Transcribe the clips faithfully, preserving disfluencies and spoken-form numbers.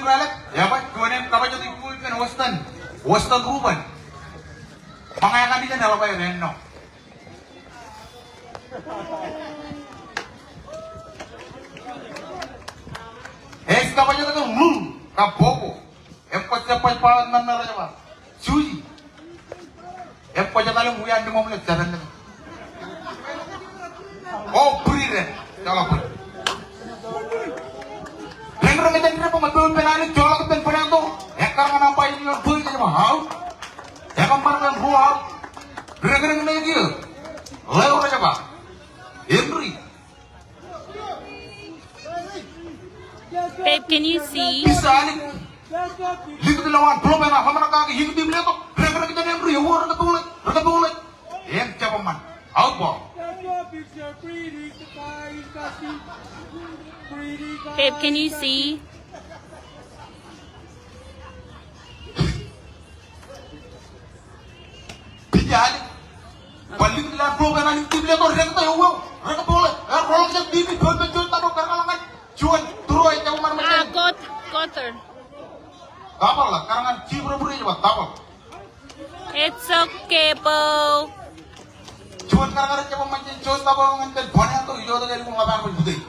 Rālōt, ebar juon im kabajjot ijin ippān Western, Western Ruben. Ṃōñā kaṇ ijeṇ eḷap aer ennọ. Ej kabajjot ke lul kab bobo. Im kwōj jab baj baḷọk ñan ṇe rej ba, Suji. Im kwōj etal im wiaad limōṃ ilo jabōn ṇe. O, bwidej, jeḷā bwidej. Reñreñ jān Ripon, pen pen alen joḷọk ippān Bonanto. Ekkar ñan umpire eo bwe ej ba out. Ekkar ṃan pen ruo out. Reñreñ ṇe kiiō. Leo rej ba, Henry. Babe, can you see? Pija alik. Likūt ilo an bullpen, a ḷōmṇak kake iññū im letok. Reñreñ jān Henry, ewo rekōtole, rekōtole. Im jab eṃṃan. Out ball. Babe, can you see? Pija alik. Bar likūt ilo an bullpen an iññū im letok, rekōtole, ewo, rekōtole. Eroḷọk jān team in, bullpen juon tado, karkaḷọk ñan juon, tūrō, ejjab ṃan ṃōj. Ah, got, got her. Double, kar ñan Jim Robert ej ba double. It's okay, boo. Juon karkar ejjab ṃan jān juon tado ñan ippān Bonanto, ijo tok ālikin ḷap an bōjbōtōj.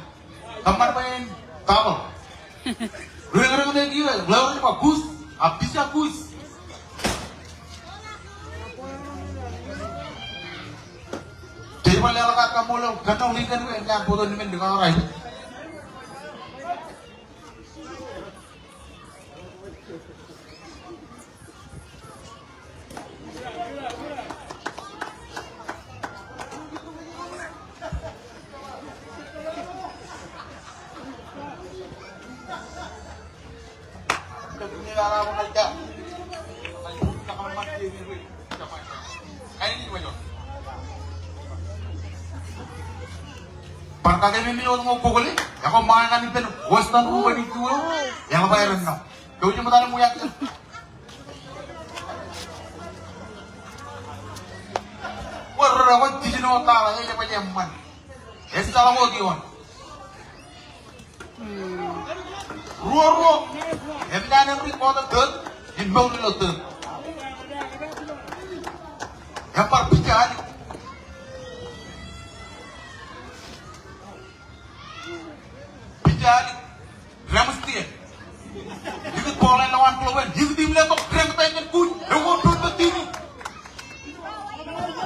Kōṃṃan bwe en double. Reñreñ ṇe kiiō, Leo rej ba kuj, a pija kuj. Jej bar leḷọk aō kaṃṃoolol Kōnnaan Lincoln, enaaj bōktok men likao ro. Bar kake men eo ṃōk kōkole, ekwe ṃōñā kaṇ ippān Western Ruben ij juon, eḷap aer ennọ. Kōj ṃōttan im wiaak jān. Wōr ro ko jiljino tata, ej ba eṃṃan. Ej jeḷā ko ioon. Ruo ruo. Im naan im ri kota third. Im mour ilo third. Im bar pija alik. Pija alik. Rem stien. Likūt ball eo an bullpen. Likūt im letok. Reñtata jān kuj. Ewo, doon bwe team in.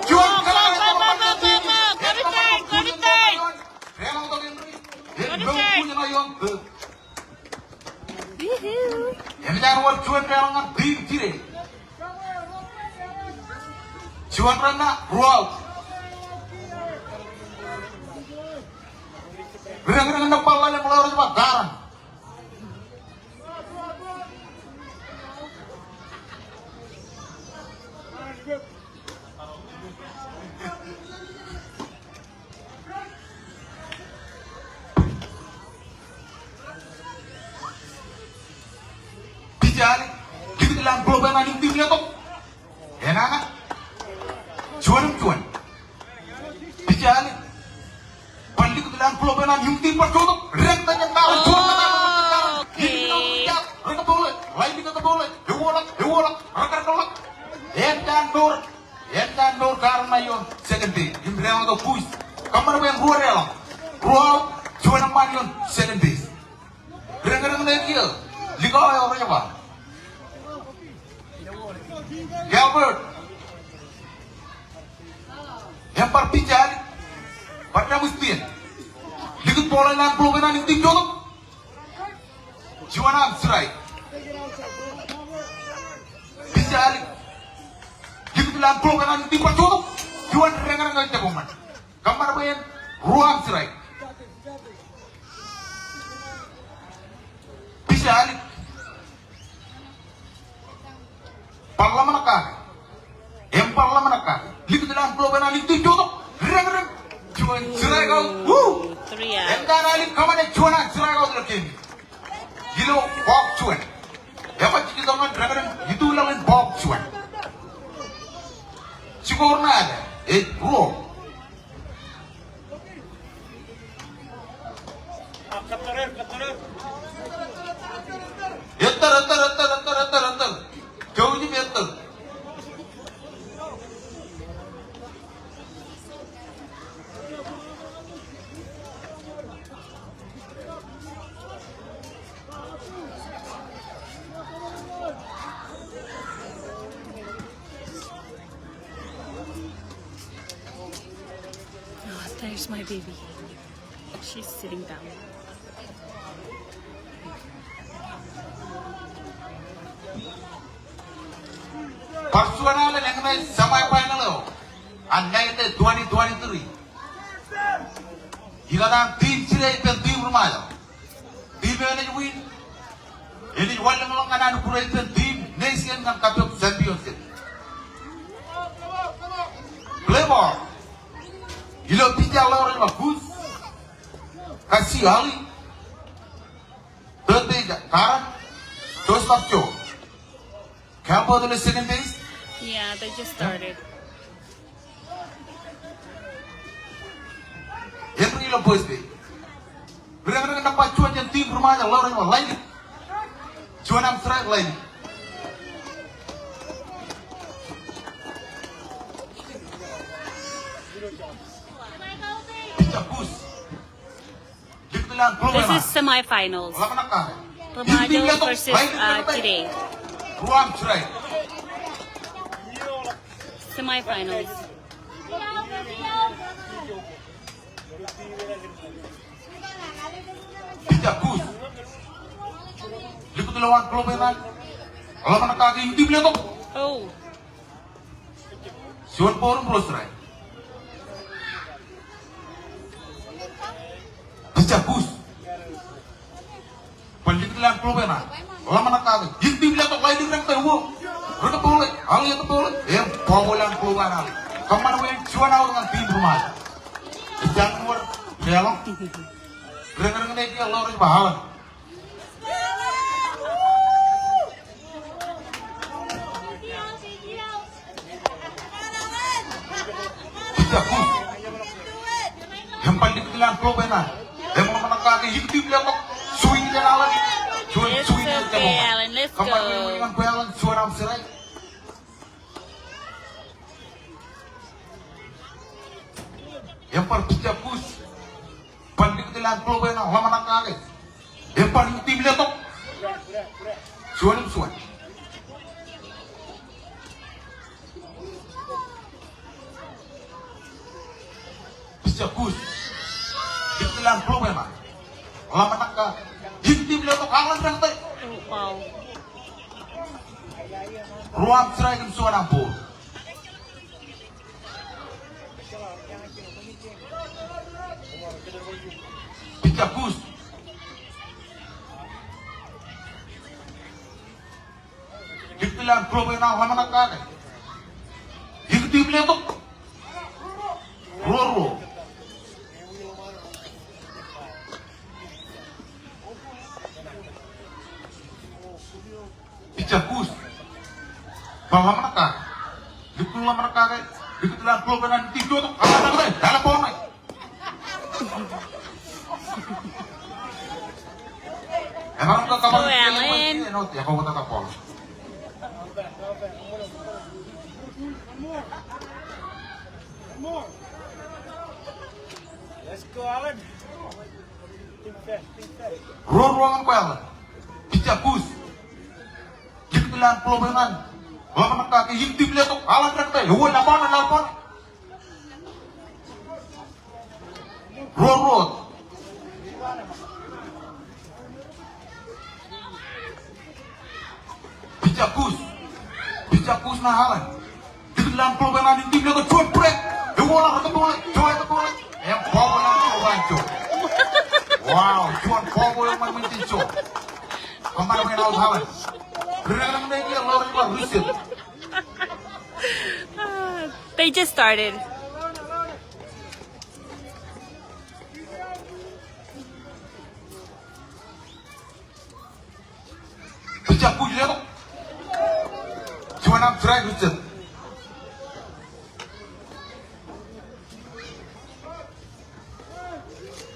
Juon kōḷḷā. Reñtok Henry. Im mour kuj ṇa ioon. Im enaaj wōr juon reḷọk ñan team Jire. Juon ren ṇa, ruo out. Reñreñ ṇe bar ḷalem, Leo rej ba kaaran. Pija alik, likūt ilo an bullpen an iññū im letok. Enañin. Juon im juon. Pija alik. Bar likūt ilo an bullpen an iññū im bar jotok. Reñtata jān kaaran, juon kōtaan. Okay. Rekōtole, ḷain rekōtole. Ewoḷọk, ewoḷọk, rekōtole. Eñtaan mour. Eñtaan mour kaaran ṇa ioon second base. Im reḷọk kuj. Kōṃṃan bwe en ruo reḷọk. Ruo out, juon eṃṃaan ioon second base. Reñreñ ṇe kiiō. Likao eo rej ba. Gilbert. Im bar pija alik. Bar rem stien. Likūt ball eo an bullpen an iññū im jotok. Juon arm strike. Pija alik. Likūt ilo an bullpen an iññū im bar jotok. Juon reñreñ eo ejjab eṃṃan. Kōṃṃan bwe en ruo arm strike. Pija alik. Bar ḷōmṇak kake. Im bar ḷōmṇak kake. Likūt ilo an bullpen an iññū im jotok. Reñreñ. Juon strike out. Woo! Three out. Eñtaan alik kōṃṃane juon an strike out ilo game. Ilo bọọk juon. Eṃōj jijet ñan reñreñ ituḷọk in bọọk juon. Score ṇe ej ruo. There's my baby. She's sitting down. Bar juon alen eñṇe semifinal eo an naet eo twenty twenty-three. Ikōtaan team Jide ippān team Ri-Ṃajeḷ. Team eo enaaj win enaaj wanlōñḷọk ñan an ukure ippān team Nation ñan kappok championship. Play ball. Ilo pitcher ḷeo rej ba Gus. Kajji Early. Third base Karen. Shortstop Joe. Gilbert ilo second base. Yeah, they just started. Henry ilo first base. Reñreñ nōṃba juon jān team Ri-Ṃajeḷ ḷeo rej ba Laini. Juon arm strike Laini. Pitcher Gus. This is semifinals. Ri-Ṃajeḷ versus, uh, Jide. Semifinals. Oh. Juon ball im ruo strike. Pitcher Gus. Bar likūt ilo an glove eo eṇ. Ḷōmṇak kake. Im team letok ḷain in rōñtata, uwe. Rōñtata ball e. Early eo ball e. Im ball ilo an glove eo eṇ. Kōṃṃan bwe en juon out ñan team Ri-Ṃajeḷ. Ejjañin wōr leḷọk. Reñreñ ṇe kiiō ḷeo rej ba Alan. Pitcher Gus. Im bar likūt ilo an glove eo eṇ. Im ḷōmṇak kake im team letok. Swing jān Alan. Juon swing jān Alan. Kōṃṃan bwe en wōr ñan bwe Alan juon arm strike. Im bar pitcher Gus. Bar likūt ilo an glove eo eṇ, ḷōmṇak kake. Im bar im team letok. Juon im juon. Pitcher Gus. Likūt ilo an glove eo eṇ. Ḷōmṇak kake. Im team letok, Alan rōñtata. Wow. Ruo arm strike im juon arm ball. Pitcher Gus. Likūt ilo an glove eo eṇ, ḷōmṇak kake. Im team letok. Ruo ruo. Pitcher Gus. Bar ḷōmṇak kake. Likūt ḷōmṇak kake. Likūt ilo an glove eo eṇ, im team letok. Alan rōñtata. Eḷap ball ṇe. Eḷap ball ṇe. Go, Alan. Let's go, Alan. Ruo ruo ñan kwe Alan. Pitcher Gus. Likūt ilo an glove eo eṇ. Ḷōmṇak kake im team letok. Alan rōñtata. Ewi, eḷap ball ṇe, eḷap ball ṇe. Ruo ruo. Pitcher Gus. Pitcher Gus ṇe Alan. Likūt ilo an glove eo eṇ im team letok, juon break. Ewi, eḷap rōñtata ball e. Juon rōñtata ball e. Im ball eo eṇ, Joe. Wow, juon ball eo eṃṃan ṃōn jān Joe. Kōṃṃan bwe en out Alan. Reñreñ ṇe kiiō ḷeo rej ba Richard. They just started. Pitcher Gus letok. Juon arm strike Richard.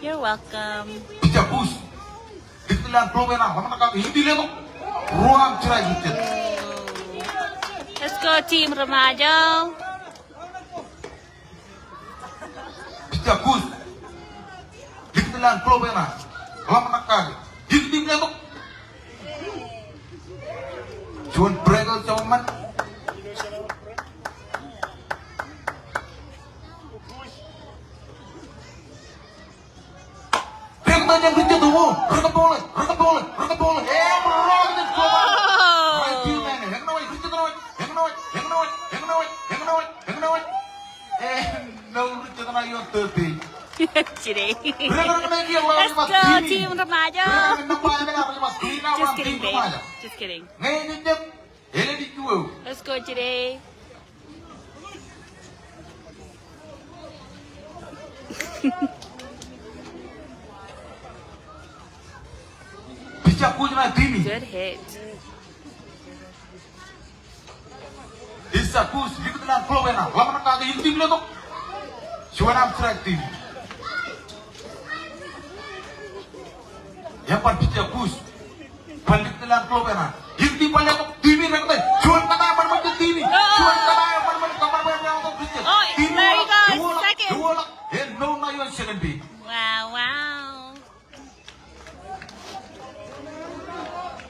You're welcome. Pitcher Gus. Likūt ilo an glove eo eṇ, ḷōmṇak kake im team letok. Ruo arm strike Richard. Let's go, Team Ri-Ṃajeḷ. Pitcher Gus. Likūt ilo an glove eo eṇ. Ḷōmṇak kake. Im team letok. Juon break eo jab eṃṃan. Ejjab rijjab to, rej kōpoḷe, rej kōpoḷe, rej kōpoḷe. Ej ro ijin kōpoḷe. Ej ro ijin kōpoḷe. Ej ro ijin kōpoḷe. Ej ro ijin kōpoḷe. Jide. Let's go, Team Remajo. Just kidding, babe. Just kidding. Let's go, Jide. Pitcher coach ṇe Timi. Good hit. Pitcher coach, likūt ilo an glove eṇ, ḷōmṇak kake, ikōn Timi letok. Juon arm strike Timi. Im bar pitcher coach. Bar likūt ilo an glove eṇ. Ikōn Timi bar letok, Timi rekōte. Juon kōṇaan ṃōṇōṇō Timi. Juon kōṇaan ṃōṇōṇō, kōṃṃan bwe en letok pitcher. Oh, Timi there you go. Ewoḷọk, second. Ewoḷọk. Ej ṇo ṇa ioon second base. Wow, wow.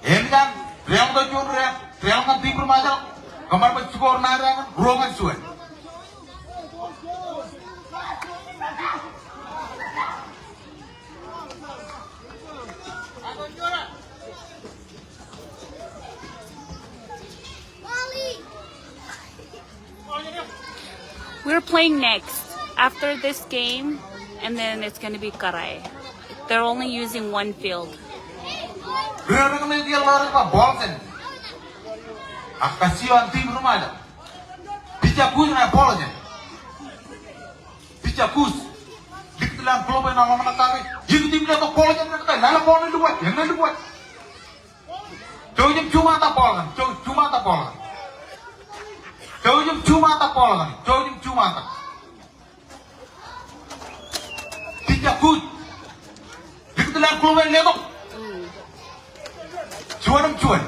Eñin an, deḷọñ tok juon deḷọñ, deḷọñ ñan Team Remajo. Kōṃṃan bwe score ṇe deñin, ruo ñan juon. We're playing next after this game, and then it's gonna be Karai. They're only using one field. Ri-, ri-, ri-, ri-, ri-, ri-, ball jān. Ak kajjioñ Team Remajo. Pitcher coach ṇe ball jān. Pitcher coach. Likūt ilo an glove eṇ, ḷōmṇak kake. Ikōn Timi letok, ball jān, rekōte, lale ball ṇe lukkuun, eṇ ṇe lukkuun. Jouj im juṃaantak ball kaṇ. Jouj, juṃaantak ball kaṇ. Jouj im juṃaantak ball kaṇ. Jouj im juṃaantak. Pitcher coach. Likūt ilo an glove eṇ, letok. Juon im juon.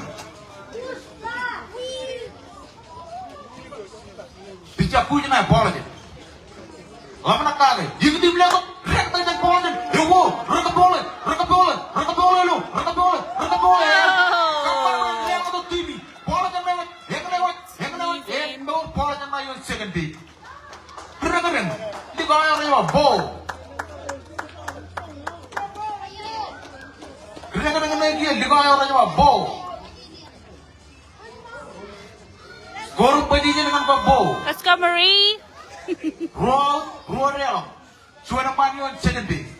Pitcher coach ṇe ball jān. Ḷōmṇak kake. Ikōn Timi letok. Rekōte jān ball jān. Ewo. Rekōpoḷe. Rekōpoḷe. Rekōpoḷe ilo. Rekōpoḷe. Rekōpoḷe. Oh. Kōṃṃan bwe en letok Timi. Ball jān ṇe wōt. Eñin ṇe wōt. Eñin ṇe wōt. Ej ṇo ball jān ṇe ioon second base. Rekōtdọọn. Likao eo rej ba ball. Rekōtdọọn ṇe kiiō, likao eo rej ba ball. Scoring position ñan Bobbo. Let's go, Marie. Ruo, ruo deḷọñ. Juon eṃṃaan ioon second base.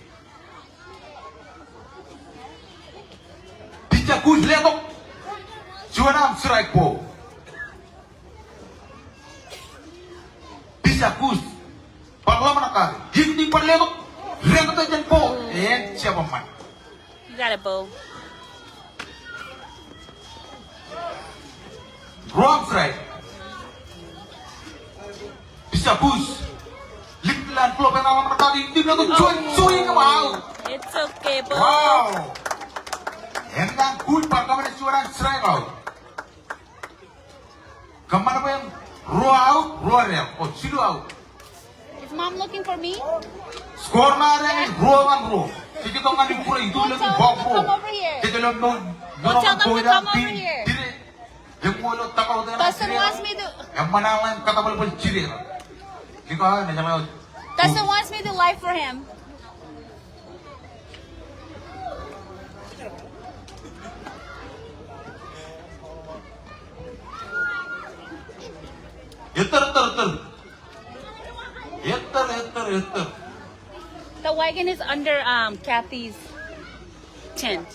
Pitcher coach letok. Juon arm strike ball. Pitcher coach. Bar ḷōmṇak kake. Ikōn Timi bar letok. Rekōtdọọn ball. Ej jab eṃṃan. You got it, Bo. Wrong strike. Pitcher coach. Likūt ilo an glove eṇ, ḷōmṇak kake, ikōn Timi letok, juon swing im out. It's okay, Bo. Wow. Eñin an coach bar kōṃṃane juon an strikeout. Kōṃṃan bwe en ruo out, ruo deḷọñ, o jilu out. Is mom looking for me? Score ṇe deñin ruo ñan ruo. Jej itok ñan ikkure ituloñ in bọk ruo. Come over here. Jej lo mo, mo. Tell them to come over here. Jide. Eṃṃan an ḷōṃ kōttabōlbōl jide. Likao eo, nañinmej. Dustin wants me to live for him. Ettōr, ettōr, ettōr. Ettōr, ettōr, ettōr. The wagon is under, um, Kathy's tent.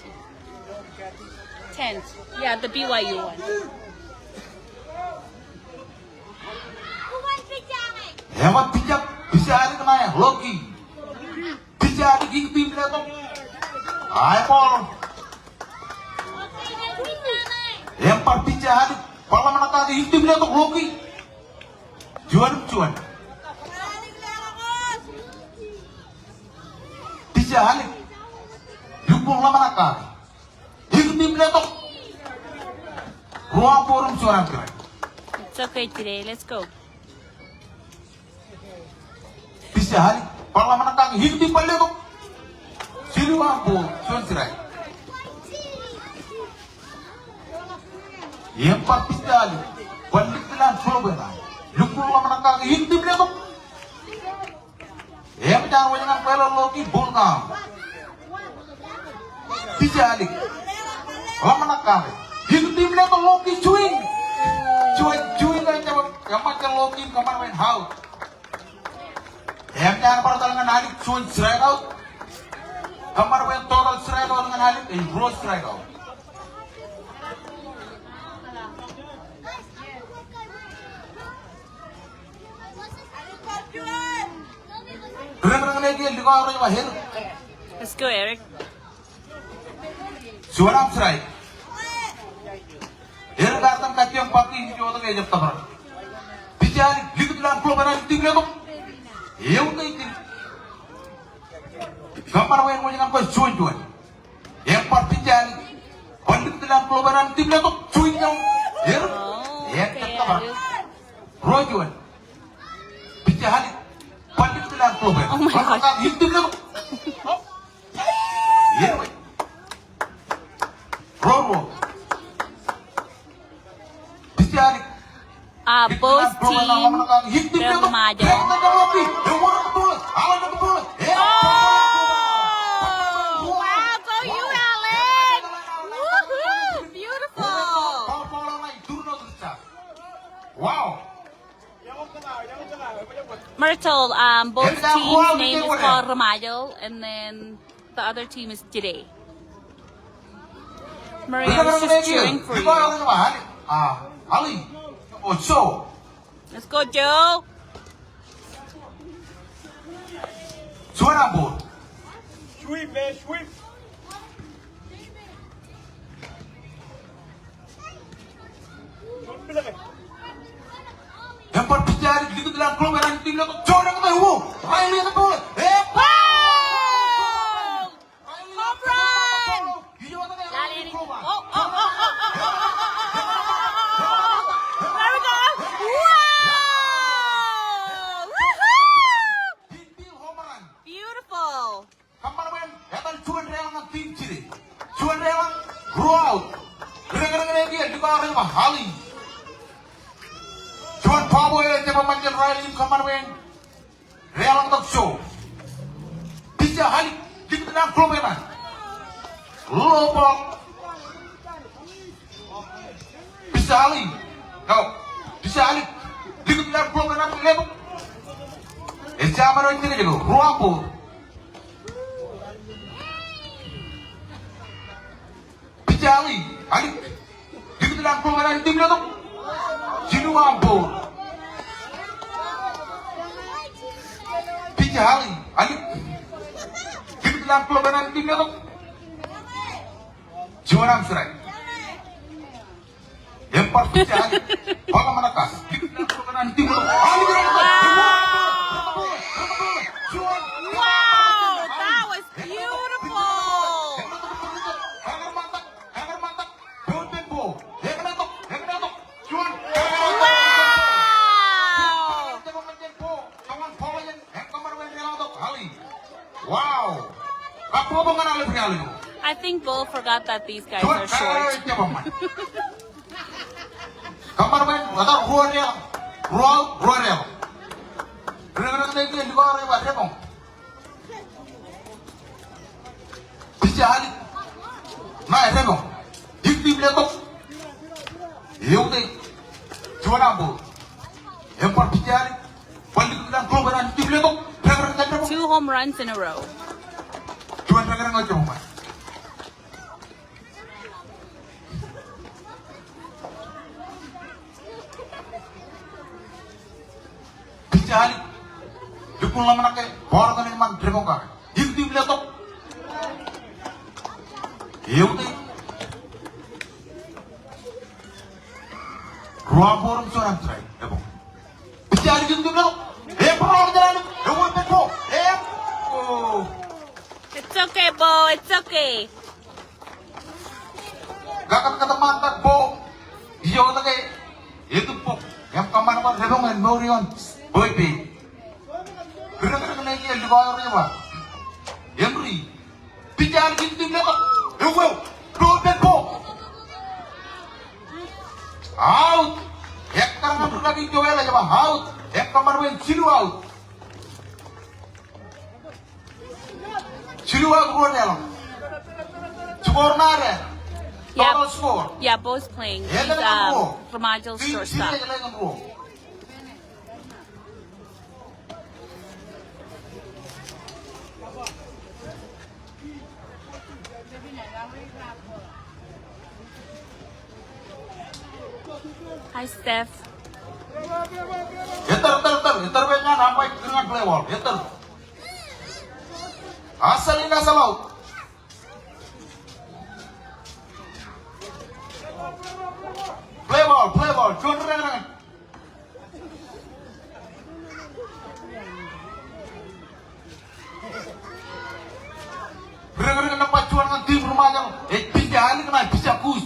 Tent. Yeah, the B Y U one. Ebar pitcher, pitcher eo ṇe, Loki. Pitcher eo ikōn Timi letok. Ae ball. Im bar pitcher eo, bar ḷōmṇak kake, ikōn Timi letok, Loki. Juon im juon. Pitcher eo. Lukkuun ḷōmṇak kake. Ikōn Timi letok. Ruo ball im juon an strike. It's okay today. Let's go. Pitcher eo, bar ḷōmṇak kake, ikōn Timi bar letok. Jilu an ball, juon strike. Im bar pitcher eo, bar likūt ilo an glove eṇ. Lukkuun ḷōmṇak kake, ikōn Timi letok. Im ej wōj ñan bwello, Loki, ball count. Pitch alik. Ḷōmṇak kake. Hit team letok, low kick swing. Swing, swing ej jab, eṃṃan jān low kick, kōṃṃan bwe en out. Eṃōj an bar etal ñan alik, juon strikeout. Kōṃṃan bwe en total strikeout ñan alik, ej ruo strikeout. Ri rekrek ṇe kiiō likao rej ba Erik. Let's go, Erik. Juon arm strike. Erik ear itōn kajjioñ baki, ijoko tok ejab tōprak. Pitch alik, likūt ilowaan glove eo an team letok. Eutiej. Kōṃṃan bwe en wōj ñan kwe juon juon. Im bar pitch alik. Bar likūt ilowaan glove eo an team letok. Juon juon. Erik. Oh, ejab tōprak. Ruo juon. Pitch alik. Bar likūt ilowaan glove eo. Oh my God. Bar likūt ilowaan glove eo. Erik. Ruo ruo. Pitch alik. Uh, both teams, they're Remajo. Oh! Wow, go you, Alan! Woohoo! Beautiful! Wow! Myrtle, um, both teams' name is called Remajo, and then the other team is Jide. Maria, I was just cheering for you. Ah, Ali. Oh, Joe. Let's go, Joe. Juon arm ball. Sweep, man, sweep. Im bar pitch eo ej likūt ilowaan glove eo an team letok. Juon eo ej likūt. Wow! Riley ej ball. Wow! Home run! Lale ṇe. Oh, oh, oh. There we go. Wow! Woohoo! Beautiful. Kōṃṃan bwe en etal juon deḷọñ ñan team Jide. Juon deḷọñ, ruo out. Ri rekrek ṇe kiiō likao rej ba Ali. Juon pop eo ejjab eṃṃan jān Riley im kōṃṃan bwe en deḷọñ tok Joe. Pitch eo alik, likūt ilowaan glove eo an. Low ball. Pitch eo alik. No. Pitch eo alik. Likūt ilowaan glove eo an letok. Ejjab ṃōṇōṇō ejjeḷọk. Ruo ball. Pitch eo alik. Alik. Likūt ilowaan glove eo an team letok. Jilu arm ball. Pitch eo alik. Alik. Likūt ilowaan glove eo an team letok. Juon arm strike. Im bar pitch eo alik. Bōk ḷōmṇak kake. Likūt ilowaan glove eo an team letok. Alik. Wow! Wow! That was beautiful! Wow! Wow! I think Bo forgot that these guys are short. Kōṃṃan bwe en etal ruo deḷọñ. Ruo, ruo deḷọñ. Ri rekrek ṇe kiiō likao rej ba Debong. Pitch eo alik. Ṇae Debong. Hit team letok. Eutiej. Juon arm ball. Im bar pitch eo alik. Bar likūt ilowaan glove eo an team letok. Rekrek ṇe Debong. Two home runs in a row. Juon rekrek ṇe Debong. Pitch eo alik. Lukkuun ḷōmṇak ke, ball eo etan eṃṃan Debong kake. Hit team letok. Eutiej. Ruo ball im juon arm strike, Debong. Pitch eo alik, hit team letok. Im ball eo ej alik. Im ball eo ej alik. Im. Oh. It's okay, Bo. It's okay. Kakōtkōt ṃaantak Bo. Ijoko tok ke etūbok. Im kōṃṃan bwe Debong en mour ioon Pohnpei. Ri rekrek ṇe kiiō likao rej ba Henry. Pitch eo alik, hit team letok. Eweo. Doon pād Bo. Out. Ekkar ñan rūkaki Joel ej ba out. Im kōṃṃan bwe en jilu out. Jilu out, ruo deḷọñ. Score ṇe ad? Yeah. Total score? Yeah, both playing. He's, um, Remajo's shortstop. Hi, Steph. Ettōr, ettōr, ettōr, ettōr pād ñan umpire, kūr ñan play ball, ettōr. Asal in, asal out. Play ball, play ball, juon rirōñrōñ. Rirōñrōñ nōṃba juon ñan team Remajo, ej pitcher Alik ṇe pitcher Kus.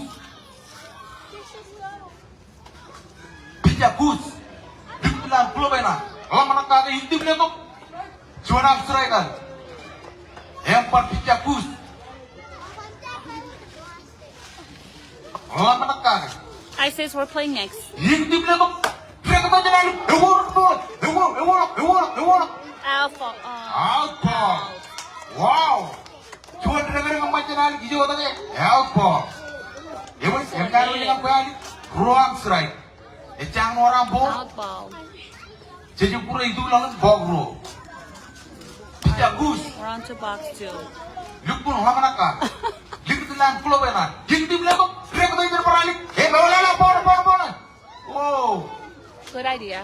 Pitcher Kus. Likūt ilo an glove eṇ an. Ḷōmṇak kake, im tūb letok. Juon arm strike an. Im bar pitcher Kus. Ḷōmṇak kake. Isis, we're playing next. Im tūb letok. Rekta jān Alik. Eworōk ball. Eworōk, eworōk, eworōk, eworōk. Out ball. Oh. Out ball. Wow. Juon rirōñrōñ eṃṃan jān Alik, ijo tōre, out ball. Eṃṃan, eṃṃan rirōñrōñ eṃṃan Alik, ruo arm strike. Ejjañin wōr aṃ ball. Out ball. Jej kure ituḷọk in bọọk ruo. Pitcher Kus. We're on to box two. Lukkuun ḷōmṇak kake. Likūt ilo an glove eṇ an. Im tūb letok, rekta jān bar Alik. Eṃṃan, lale, ball, ball, ball. Whoa. Good idea.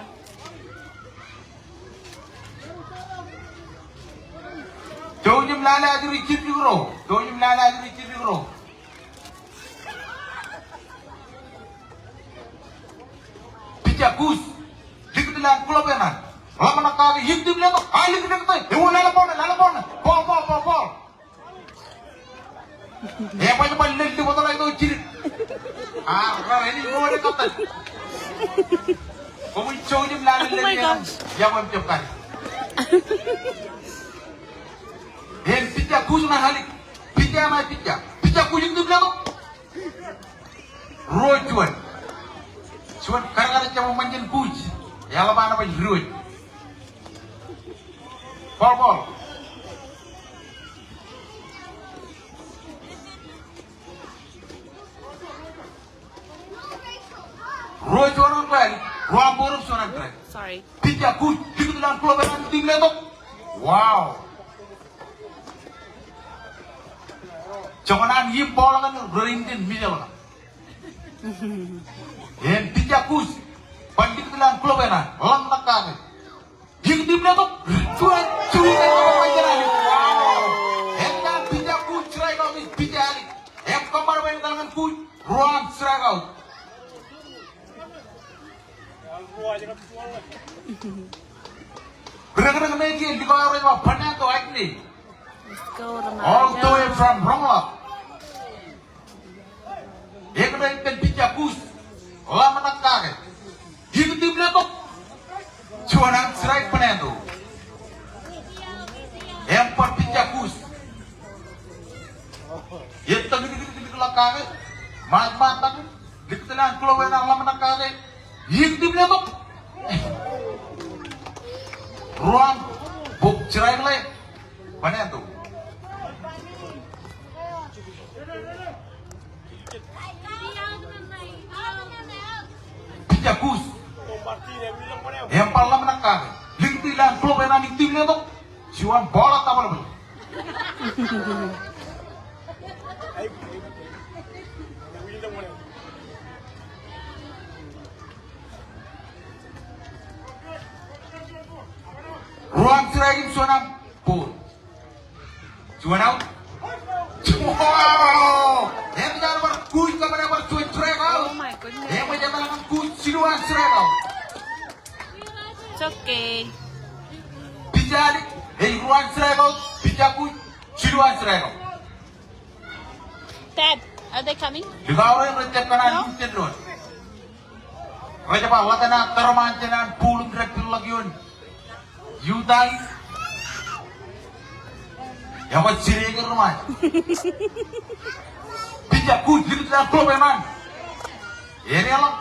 Jouj im lale ajri jidik ro. Jouj im lale ajri jidik ro. Pitcher Kus. Likūt ilo an glove eṇ an. Ḷōmṇak kake, im tūb letok. A, likūt, likūt. Ewi, lale ball ṇe, lale ball ṇe. Ball, ball, ball, ball. Eṃṃan, eṃṃan, lale ball ṇe, ito jidik. A, rar, enaaj mour eo kaptan. Koṃij jouj im lale, oh my gosh, lale. Ia, bwe jab kar. Im pitcher Kus ṇe Alik. Pitcher ṇe pitcher. Pitcher Kus im tūb letok. Ruo juon. Juon karkar jab eṃṃan jān Kus. Eḷap an baj ruo. Ball, ball. Ruo juon an ball. Ruo an ball, juon an strike. Sorry. Pitcher Kus, likūt ilo an glove eṇ an, im tūb letok. Wow. Joñan an im ball kaṇ, ro rein iten mijel kaṇ. Im pitcher Kus, bar likūt ilo an glove eṇ an, ḷōmṇak kake. Im tūb letok, juon, juon, wow. Eñtaan pitcher Kus, strike out ej pitcher Alik. Im kōṃṃan bwe etal ñan Kus, ruo an strike out. Rirōñrōñ ṇe ej likao ro ej ba Fernando Agne. Let's go, Remajo. All the way from Rongelap. Eñtaan pitcher Kus. Ḷōmṇak kake. Im tūb letok. Juon an strike Fernando. Im bar pitcher Kus. Ettōr, likūt, likūt, likūt ḷọk kake. Ṃaat, ṃaat, ṃaat. Likūt ilo an glove eṇ an, ḷōmṇak kake. Im tūb letok. Ruo an bok, strike ḷe Fernando. Pitcher Kus. Im bar ḷōmṇak kake. Likūt ilo an glove eṇ an, im tūb letok. Juon ball eo tabōḷbōḷ. Ruo an strike im juon an ball. Juon out. Wow! Eṃōj an bar Kus, kōṃṃane bar juon strike out. Oh my goodness. Eṃōj etal ñan Kus, jilu an strike out. It's okay. Pitcher Alik, ej ruo an strike out, pitcher Kus, jilu an strike out. Dad, are they coming? Likao ro rej jab kōṇaan, no? Jen doon. Rej ba ḷōtan aō tōrṃaan jān an ball im rej pil ḷọk ioon. Iutai. Eṃōj jidik ri ṃae. Pitcher Kus, likūt ilo an glove eṇ an. Edeḷọk.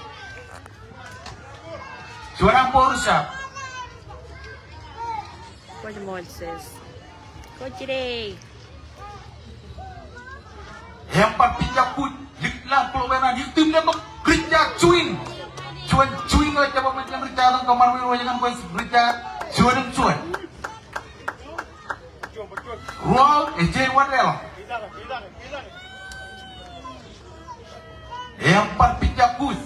Juon an ball ri jab. Kwōj ṃool, sis. Kwōj jidik. Eṃṃan, pitch ak kuj, likūt lọk glove eo an, ikōtōn letok, Richard swing. Juon swing eo ejjab eṃṃan jān Richard, kōṃṃan wōt eo ñan West, Richard, juon im juon. Ruo, ej ej wōt eo. Eṃṃan, pitch ak kuj.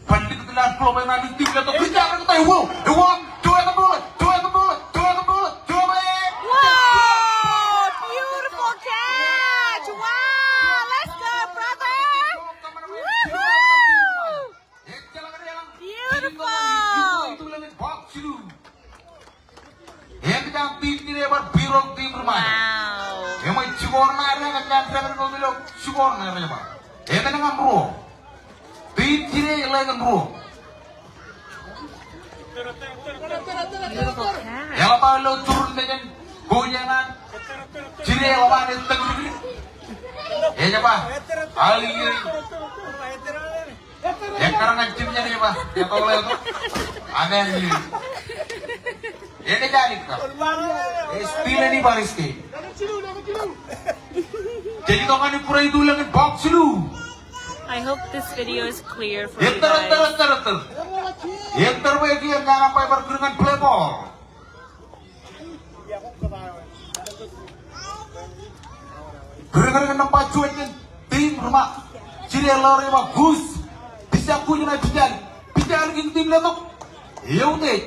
Bar likūt lọk glove eo an, ikōtōn letok, Richard, ej wōt, ej wōt, juon, juon, juon, juon, juon, juon. Wow, beautiful catch. Wow, let's go, brother. Woohoo! Beautiful. Eṃōj an team Jide bar piroñ team Ri Ṃajeḷ. Wow. Eṃōj jikor ṇa ro ñan ro ilo jikor ṇa ro bar. Eṃōj ñan ruo. Team Jide ilo ñan ruo. Beautiful catch. Eḷap aō lo turun mejān coach eṇ an Jide, eḷap an ettōñ. Ej ba, aō iiō. Ekkar ñan jimjuon ej ba, etoḷ eo. Amen. Ej ej alik ka. Ej steal eo an Bar State. Jej itok ñan ippān ituḷ eo an box lu. I hope this video is clear for you guys. Ettōr, ettōr, ettōr, ettōr. Ettōr bwe kiiō ñan umpire bar kūr ñan play ball. Kūr ñan nōṃba juon jān team Ri Ṃajeḷ. Jide ḷoor eo ba goose. Pitch ak kuj ṇe, pitch eo. Pitch eo, ikōtōn letok. Eutiej.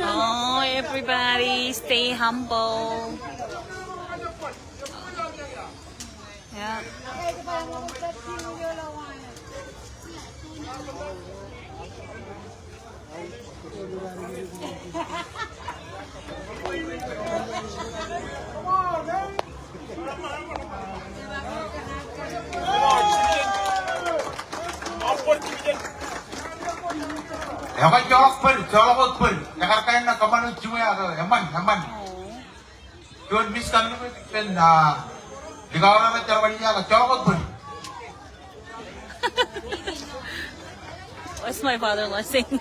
Oh, everybody, stay humble. Yeah. Ekwe, joḷọk bōd, joḷọk wōt bōd. Ekar kain ṇe kōṃṃan wōt jiṃwe ak eṃṃan, eṃṃan. Juon miss kaṇ ṇe bwe pen, ah, likao raṇ ej jerbal iọkwe, joḷọk wōt bōd. What's my father-in-law saying?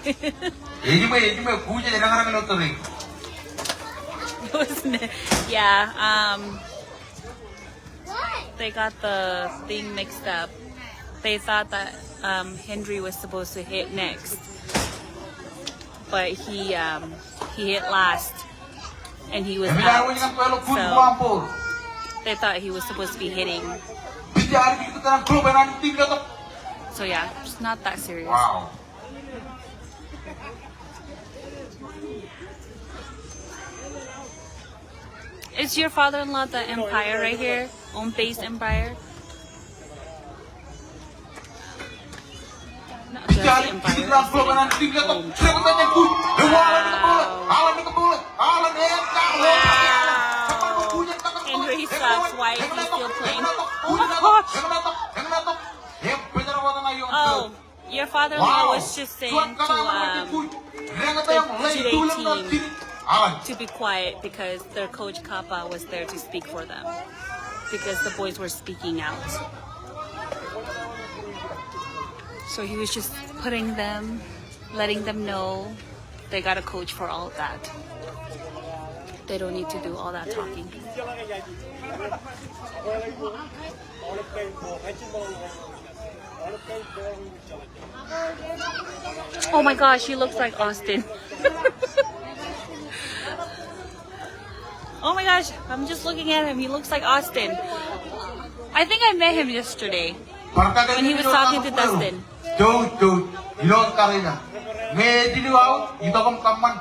Ejiṃwe, ejiṃwe, kujet enañin ilo tōre. It was ne-, yeah, um, they got the thing mixed up. They thought that, um, Henry was supposed to hit next, but he, um, he hit last, and he was out. So they thought he was supposed to be hitting. So yeah, it's not that serious. Wow. Is your father-in-law the umpire right here? Home base umpire? Not just the umpire. Wow. Wow. Henry sucks. Why is he still playing? Oh. Your father-in-law was just saying to, um, the Jide team to be quiet because their coach Kappa was there to speak for them because the boys were speaking out. So he was just putting them Letting them know they got a coach for all that. They don't need to do all that talking. Oh my gosh, he looks like Austin. Oh my gosh, I'm just looking at him. He looks like Austin. I think I met him yesterday when he was talking to Dustin. Jouj, jouj, ilo karina. Ñe ej ilo aut, itok im kōṃṃan,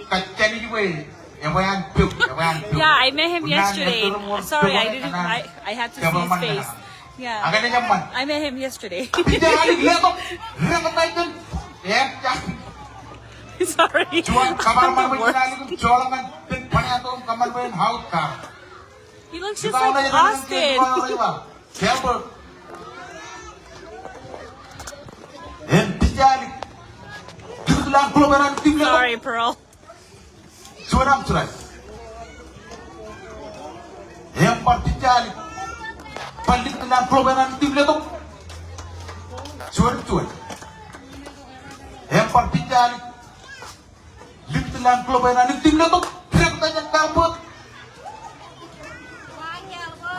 kajjien ej bwe, ebwe an pok, ebwe an pok. Yeah, I met him yesterday. Sorry, I didn't, I, I had to see his face. Yeah. Ak enaaj eṃṃan. I met him yesterday. Pitch eo alik letok, recognize. Sorry. Juon kōṃṃan ṃōj in alik im joḷọk ñan pen bōnāto im kōṃṃan bwe en out kar. He looks just like Austin. Kelbert. Im pitch eo alik. Likūt ilo an glove eṇ an tim letok. Sorry, Pearl. Juon arm strike. Im bar pitch eo alik. Bar likūt ilo an glove eṇ an tim letok. Juon, juon. Im bar pitch eo alik. Likūt ilo an glove eṇ an tim letok. Recognize Kelbert.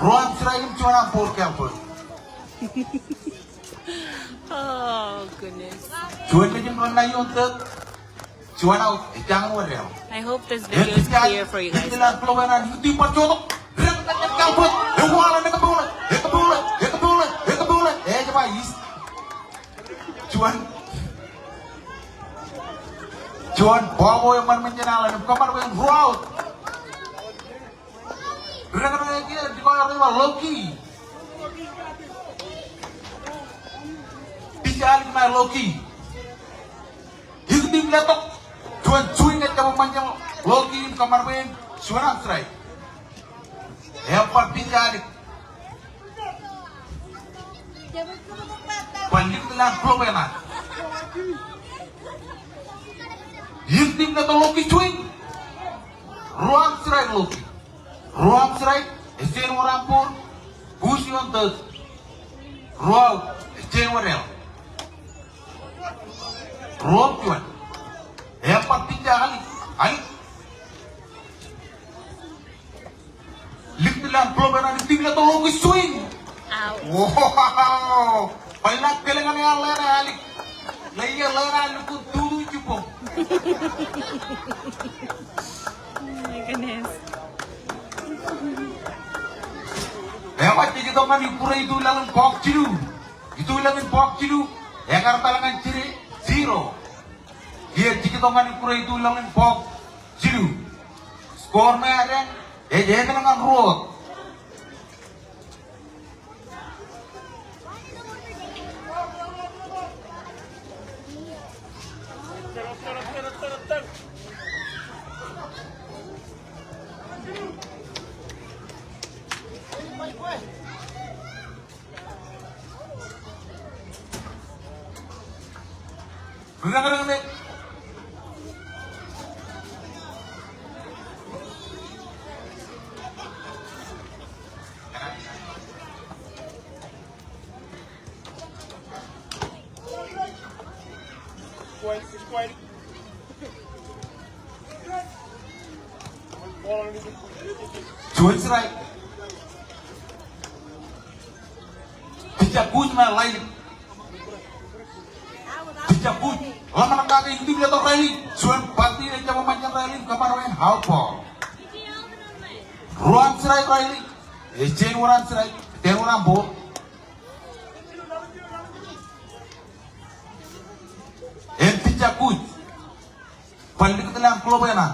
Ruo an strike im juon an ball Kelbert. Oh, goodness. Juon nejin run ṇa ioon third. Juon out, ej jañin wōt eo. I hope this video is clear for you guys. Likūt ilo an glove eṇ an tim bar jotok. Recognize Kelbert. Ewaḷọk, ekabōḷe, ekabōḷe, ekabōḷe, ekabōḷe. Ej ba is. Juon. Juon bọọbo eṃṃan ṃōn jān alen im kōṃṃan bwe en ruo out. Rūkaki eo kiiō, dikọọr eo rej ba Loki. Pitch eo alik ṇe Loki. Ikōt im letok. Juon swing ej jab eṃṃan jān Loki im kōṃṃan bwe en juon an strike. Im bar pitch eo alik. Bar likūt ilo an glove eṇ an. Ikōt im letok Loki swing. Ruo an strike Loki. Ruo an strike, ej jañin wōr an ball. Kūj ioon third. Ruo out, ej jañin wōr eo. Ruo juon. Im bar pitch eo alik. Alik. Likūt ilo an glove eṇ an tim letok Loki swing. Wow. Bōlen kōlōñ eo an ḷeeṇ eo alik. Ḷeeṇ eo ḷeeṇ eo alik kōn tutu jibboñ. Oh my goodness. Ewōr jej itok ñan ikkure itullaḷ in bọọk jilu. Itullaḷ in bọọk jilu. Ekar etal ñan jide zero. Kiiō jej itok ñan ikkure itullaḷ in bọọk jilu. Score ṇe ad ej etal ñan ruo. Juon strike. Pitch eo kūj ṇe Riley. Pitch eo kūj. Ḷōmṇak kake im letok Riley. Juon bat in ej jab eṃṃan jān Riley im kōṃṃan bwe en out ball. Ruo an strike Riley. Ej jañin wōr an strike. Jañin wōr an ball. Im pitch eo kūj. Bar likūt ilo an glove eṇ an.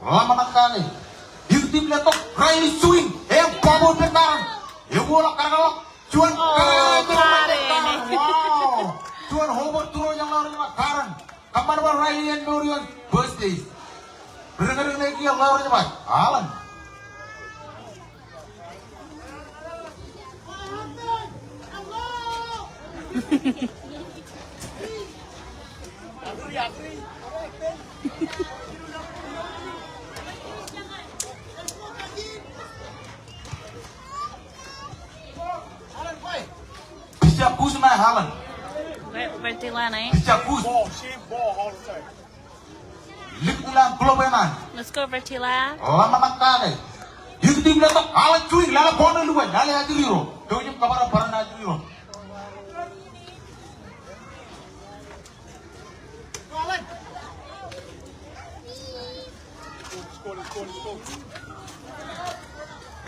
Ḷōmṇak kake. Ikōt im letok Riley swing. Im bọọbo ippān Karen. Ewaḷọk, kōṇaan ḷọk. Juon kōṇaan. Wow. Juon homer throw jān ḷọk rej ba Karen. Kōṃṃan bwe Riley en mour ioon first base. Rūkaki ṇe kiiō ḷọk rej ba Alan. Pitch eo kūj ṇe Alan. Pitch eo kūj. Likūt ilowaan club eṇ an. Let's go, Vertila. Ḷōmṇak kake. Eñin team letok, aḷ juon, lale ball ṇe lukwōj, lale ajri ro. Kōj im kōṃṃan bōran ajri ro.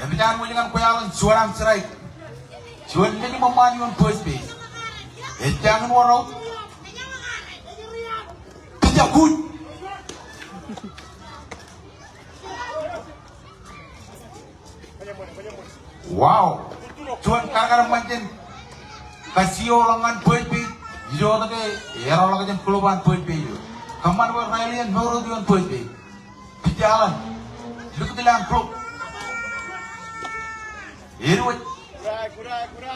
Eṃōj an wōj ñan kwe aḷ in juon aṃ strike. Juon nejin ṃōṃaan ioon first base. Ejjañin wōr out. Pitcher kuj. Wow. Juon karkar ṃōjin. Kajjioḷọk ñan first base. Ijo tok ke eroḷọk jān club an first base eo. Kōṃṃan bwe Riley en mour out ioon first base. Pitcher aḷ in. Likūt ilowaan club. Eñin wōj.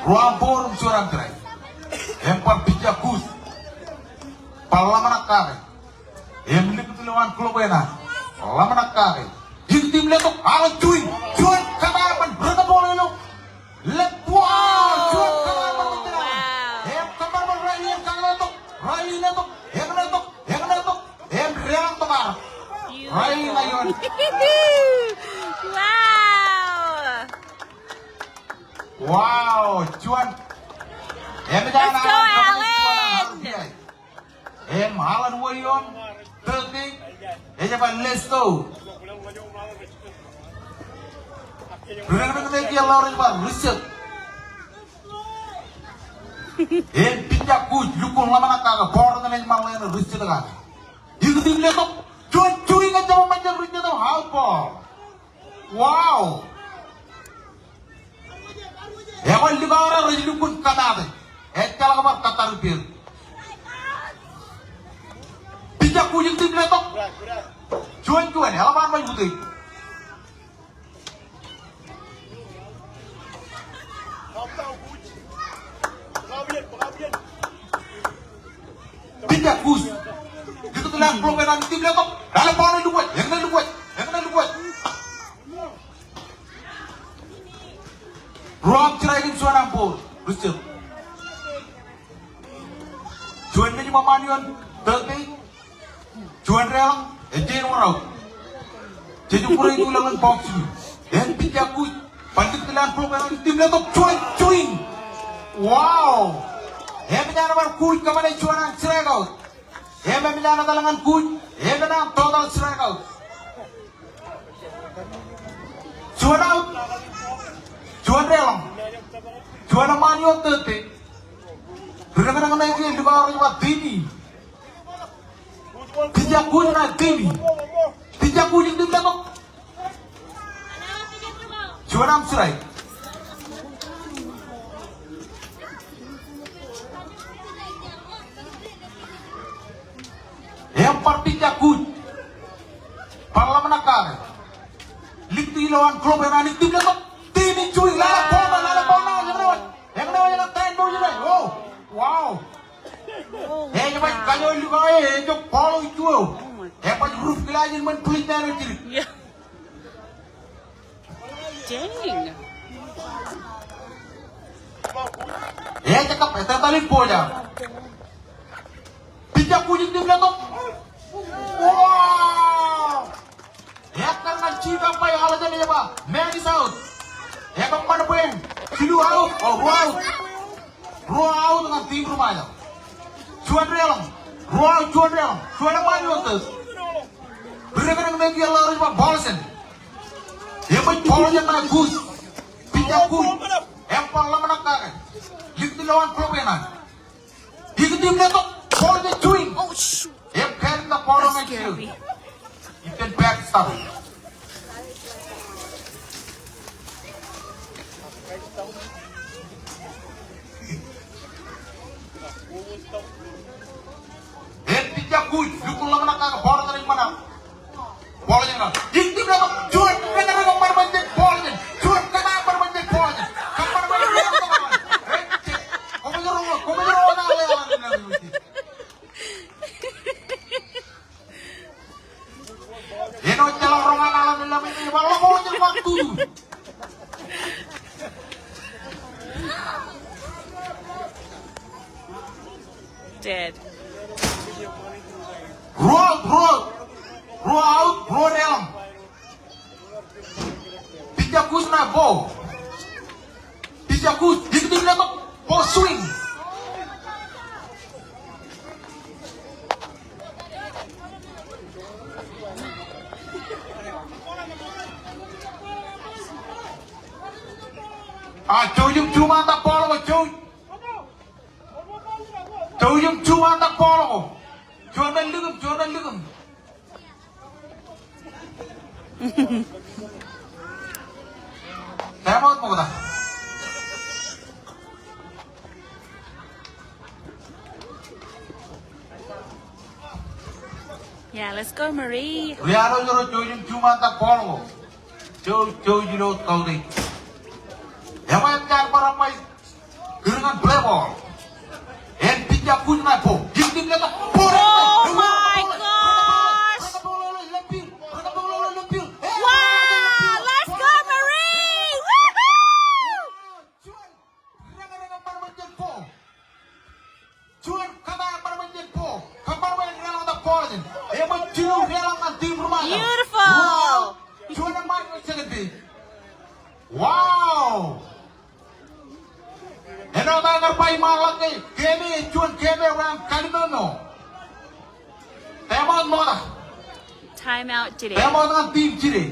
Ruo aṃ ball im juon aṃ strike. Im bar pitcher kuj. Bar ḷōmṇak kake. Im likūt ilowaan club eṇ an. Ḷōmṇak kake. Eñin team letok, aḷ juon. Juon kōtaan ṃōn, ri-tōl ball ilo. Left, wow! Juon kōtaan ṃōn, ri-tōl. Wow. Im kōtaan ṃōn, Riley, eñin letok. Riley letok. Eñin letok. Eñin letok. Im deḷọñ tok ad. Riley ṇa ioon. Wow. Wow, juon. Let's go, Alan. Im aḷ in wōj ioon third base, ej ba let's go. Ri-reñreñ ṇe kiiō ḷọk rej ba ri-jab. Im pitcher kuj, lukkuun ḷōmṇak kake, ball ṇe ej ṃan ḷeeṇ ri-jab kake. Eñin team letok, juon swing ejjab ṃōjin ri-jab, out ball. Wow. Ekwe likao ro rej lukkuun kōttate. Ejjeḷọk bar kōttar ippāer. Pitcher kuj, eñin team letok. Juon juon, eḷap an ṃōj utiej. Pitcher kuj. Likūt ilowaan club eṇ an, eñin team letok. Lale ball ṇe lukwōj, eñin ṇe lukwōj, eñin ṇe lukwōj. Ruo aṃ strike im juon aṃ ball. Ri-jab. Juon nejin ṃōṃaan ioon third base. Juon deḷọñ, ejjañin wōr out. Jej jab kure ilo lōñ box eo. Im pitcher kuj. Bar likūt ilowaan club eṇ an, eñin team letok, juon swing. Wow. Im eṃōj an bar kuj kōṃṃane juon an strikeout. Im eṃōj an etal ñan kuj, im enaaj total strikeout. Juon out, juon deḷọñ, juon eṃṃaan ioon third base. Ri-reñreñ ṇe kiiō likao rej ba Timmy. Pitcher kuj ṇe Timmy. Pitcher kuj, eñin team letok. Juon aṃ strike. Im bar pitcher kuj. Bar ḷōmṇak kake. Likūt ilowaan club eṇ an, eñin team letok. Timmy swing, lale ball ṇe, lale ball ṇe, eñin ṇe wōj. Eñin ṇe wōj, eñin ṇe wōj. Oh, wow. Oh, ej baj kajoor likao eo, ejjab ball eo ijjuweo. Oh my God. Ej baj roof glass in ṃōn bullpen eo jidik. Yeah. Dang. Ej kab, ej tōl in ball eo. Pitcher kuj, eñin team letok. Wow. Ekkar ñan chief umpire eo ej ba, Max is out. Ekōṃṃan bwe en jilu out, o ruo out. Ruo out ñan team ri Ṃajeḷ. Juon deḷọñ. Ruo out, juon deḷọñ. Juon eṃṃaan ioon third. Ri-reñreñ ṇe kiiō ḷọk rej ba Paulsen. Eṃōj Paulsen ṇe kuj. Pitcher kuj. Im bar ḷōmṇak kake. Likūt ilowaan club eṇ an. Eñin team letok, ball ṇe swing. Oh, shoot. Im kōn ṇe ball ṇe swing. That's scary. Iten back stop. Im pitcher kuj, lukkuun ḷōmṇak kake, ball ṇe rej ṃōṇōṇō. Ball ṇe. Eñin team letok, juon, kōttar eo kōṃṃan bwe en jab ball ṇe. Juon, kōttar eo kōṃṃan bwe en jab ball ṇe. Kōṃṃan bwe en jab ball ṇe. Ej jab. Koṃ ej roñ, koṃ ej roñ, ṇe ḷe, ḷe, ḷe, ḷe. Āinwōt jeḷā roñ an aḷ in lemñe, ej ba ḷọk ball ṇe ej ba tutu. Dead. Ruo, ruo out, ruo deḷọñ. Pitcher Kuj ṇa ball. Pitcher Kuj, ikōtḷọk ball swing. A, jouj im juṃaantak ball ko, jouj. Jouj im juṃaantak ball ko. Juon ṇe likūm, juon ṇe likūm. Time out ṃokta. Yeah, let's go, Marie. Rialo jero jouj im juṃaantak ball ko. Jouj, jouj ilo kautiej. Eṃṃan jar bar aṃṃai. Kūr ñan play ball. En pitcher Kuj ṇa ball. Ikōtḷọk ball. Oh my gosh. Wow, let's go, Marie. Woohoo! Juon kōtaan bar ṃōj jān ball. Kōṃṃan bwe en deḷọñtok ball in. Eṃōj jilu deḷọñ ñan team ri-Ṃajeḷ. Beautiful. Wow. Juon eṃṃaan ilo second base. Wow. Āinwōt aō kar ba iṃaanḷọk ke game eo ej juon game eo ewōr an kallimomro. Time out ṃokta. Time out today. Time out ñan team today.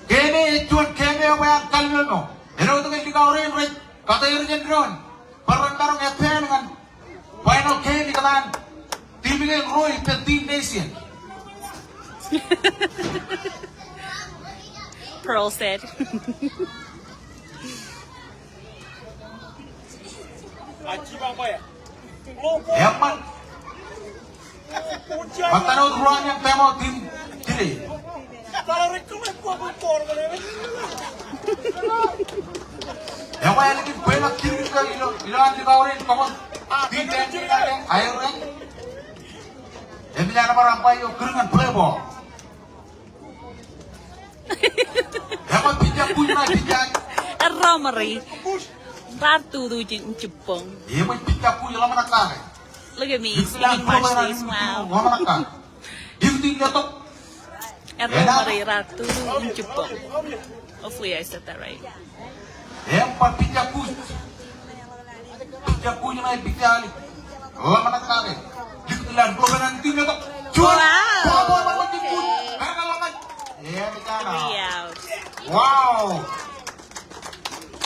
Game eo ej juon game eo ewōr an kallimomro. Āinwōt ke likao rein rej kate er jān doon bwe ren maroñ attend ñan final game ikōtaan team kein ruo ippān team Nation. Pearl said. Eṃṃan. Ṃōttan wōt ruo an time out in today. Ekwe ālikin bwelọk jidik ilo, ilo an likao rein kōṃṃan. Di ten in aer ren. Eṃōj an bar aṃ ba eo kūr ñan play ball. Eṃṃan pitcher Kuj ṇa pitcher. Erro Marie. Raar tutu in jibboñ. Eṃṃan pitcher Kuj ḷōmṇak kake. Look at me, speaking Marshallese, wow. Ḷōmṇak kake. Ikōtḷọk. Erro Marie, raar tutu in jibboñ. Hopefully I said that right. Eṃṃan pitcher Kuj. Pitcher Kuj ṇa pitcher ālik. Ḷōmṇak kake. Likūt ilo an bullpen an team eo tok. Juon. Wow. Ball, ball, ball, Kuj. Kar ḷōmṇak. Eṃōj an. Three outs. Wow.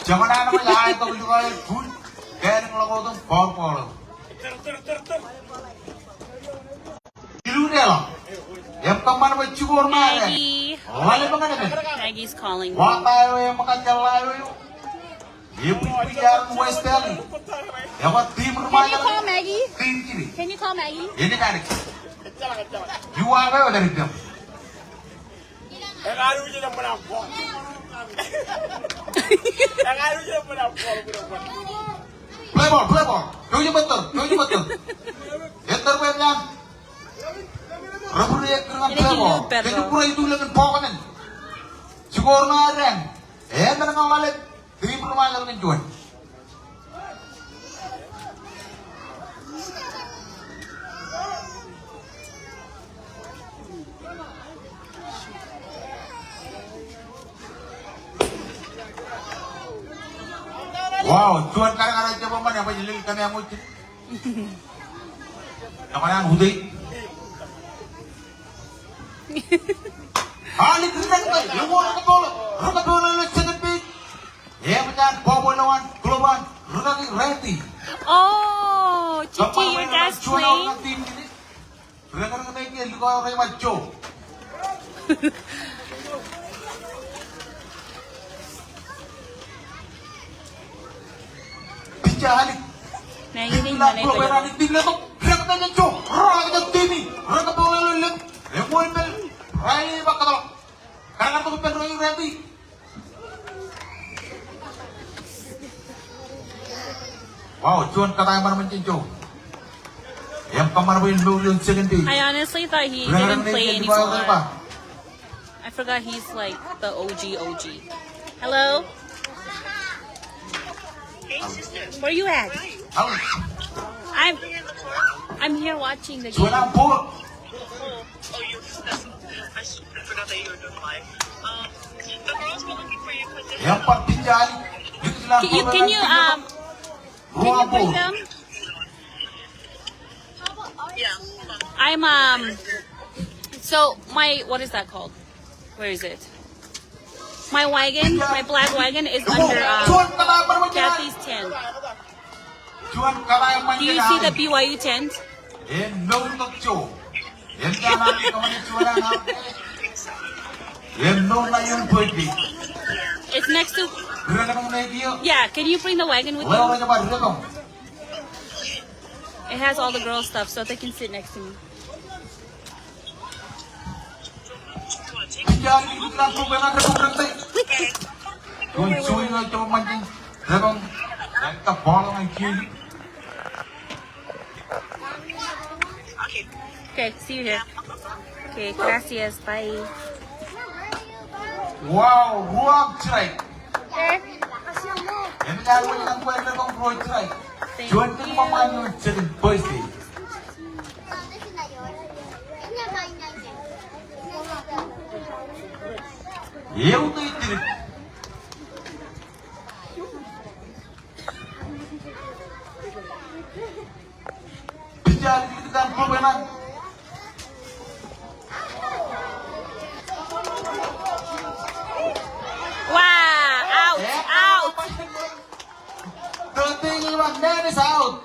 Jemaroñ ṇe ḷọk tok ilo an Kuj. Kōn ḷọk wōt im foul ball. Jilu deḷọñ. Im kōṃṃan bwe jikoor ṇe. Maggie. Ḷalem ñan epen. Maggie's calling me. Wata eo eṃōkaj jeḷā eo. Ebuñbuñ eo an West Valley. Ekwe team ri-Ṃajeḷ. Can you call Maggie? Team kini. Can you call Maggie? Eñin ālik. You are right, ālik. Play ball, play ball. Jouj im ettōr, jouj im ettōr. Ettōr bwe en ñan. Referee ej kūr ñan play ball. Kōn bwe rej itulōñ in ball ṇe. Jikoor ṇe ren. Eṃṃan ñan ḷalem. Team ri-Ṃajeḷ kōn juon. Wow, juon kar kar ej jab eṃṃan, eṃōj lel kōm eṃōj. Eṃṃan an utiej. Ālik ri-Ṃajeḷ, eṃōj ri-Ṃajeḷ, ri-Ṃajeḷ ilo second base. Eṃōj an bobwe ilo an, glove an, rūkaki Randy. Oh, Chichi, your dad's playing? Rūkaki Randy, likao rej ba Joe. Pitcher ālik. Nang ini mana glove ito? Ālik ilo an, rūkaki Joe. Rūkaki Timmy. Rūkaki bobwe ilo left. Eṃōj pād. Riley ba kōtḷọk. Kar kar tok ippān Randy. Wow, juon kōtaan ṃanṃan jān Joe. Im kōṃṃan bwe en mour ilo second base. I honestly thought he didn't play anymore. I forgot he's, like, the O G O G. Hello? Where you at? I'm I'm here watching the game. Juon an ball. Oh, oh, you, I s-, I forgot that you were doing live. Um, the girls were looking for you 'cause they had a, can you, can you, um, can you bring them? Yeah. I'm, um, so my, what is that called? Where is it? My wagon, my black wagon is under, um, Kathy's tent. Do you see the B Y U tent? It's next to. Yeah, can you bring the wagon with you? It has all the girl stuff, so they can sit next to me. Okay, see you here. Okay, gracias. Bye. Wow, ruo strike. Thank you. Wow, out, out. Third base, man is out.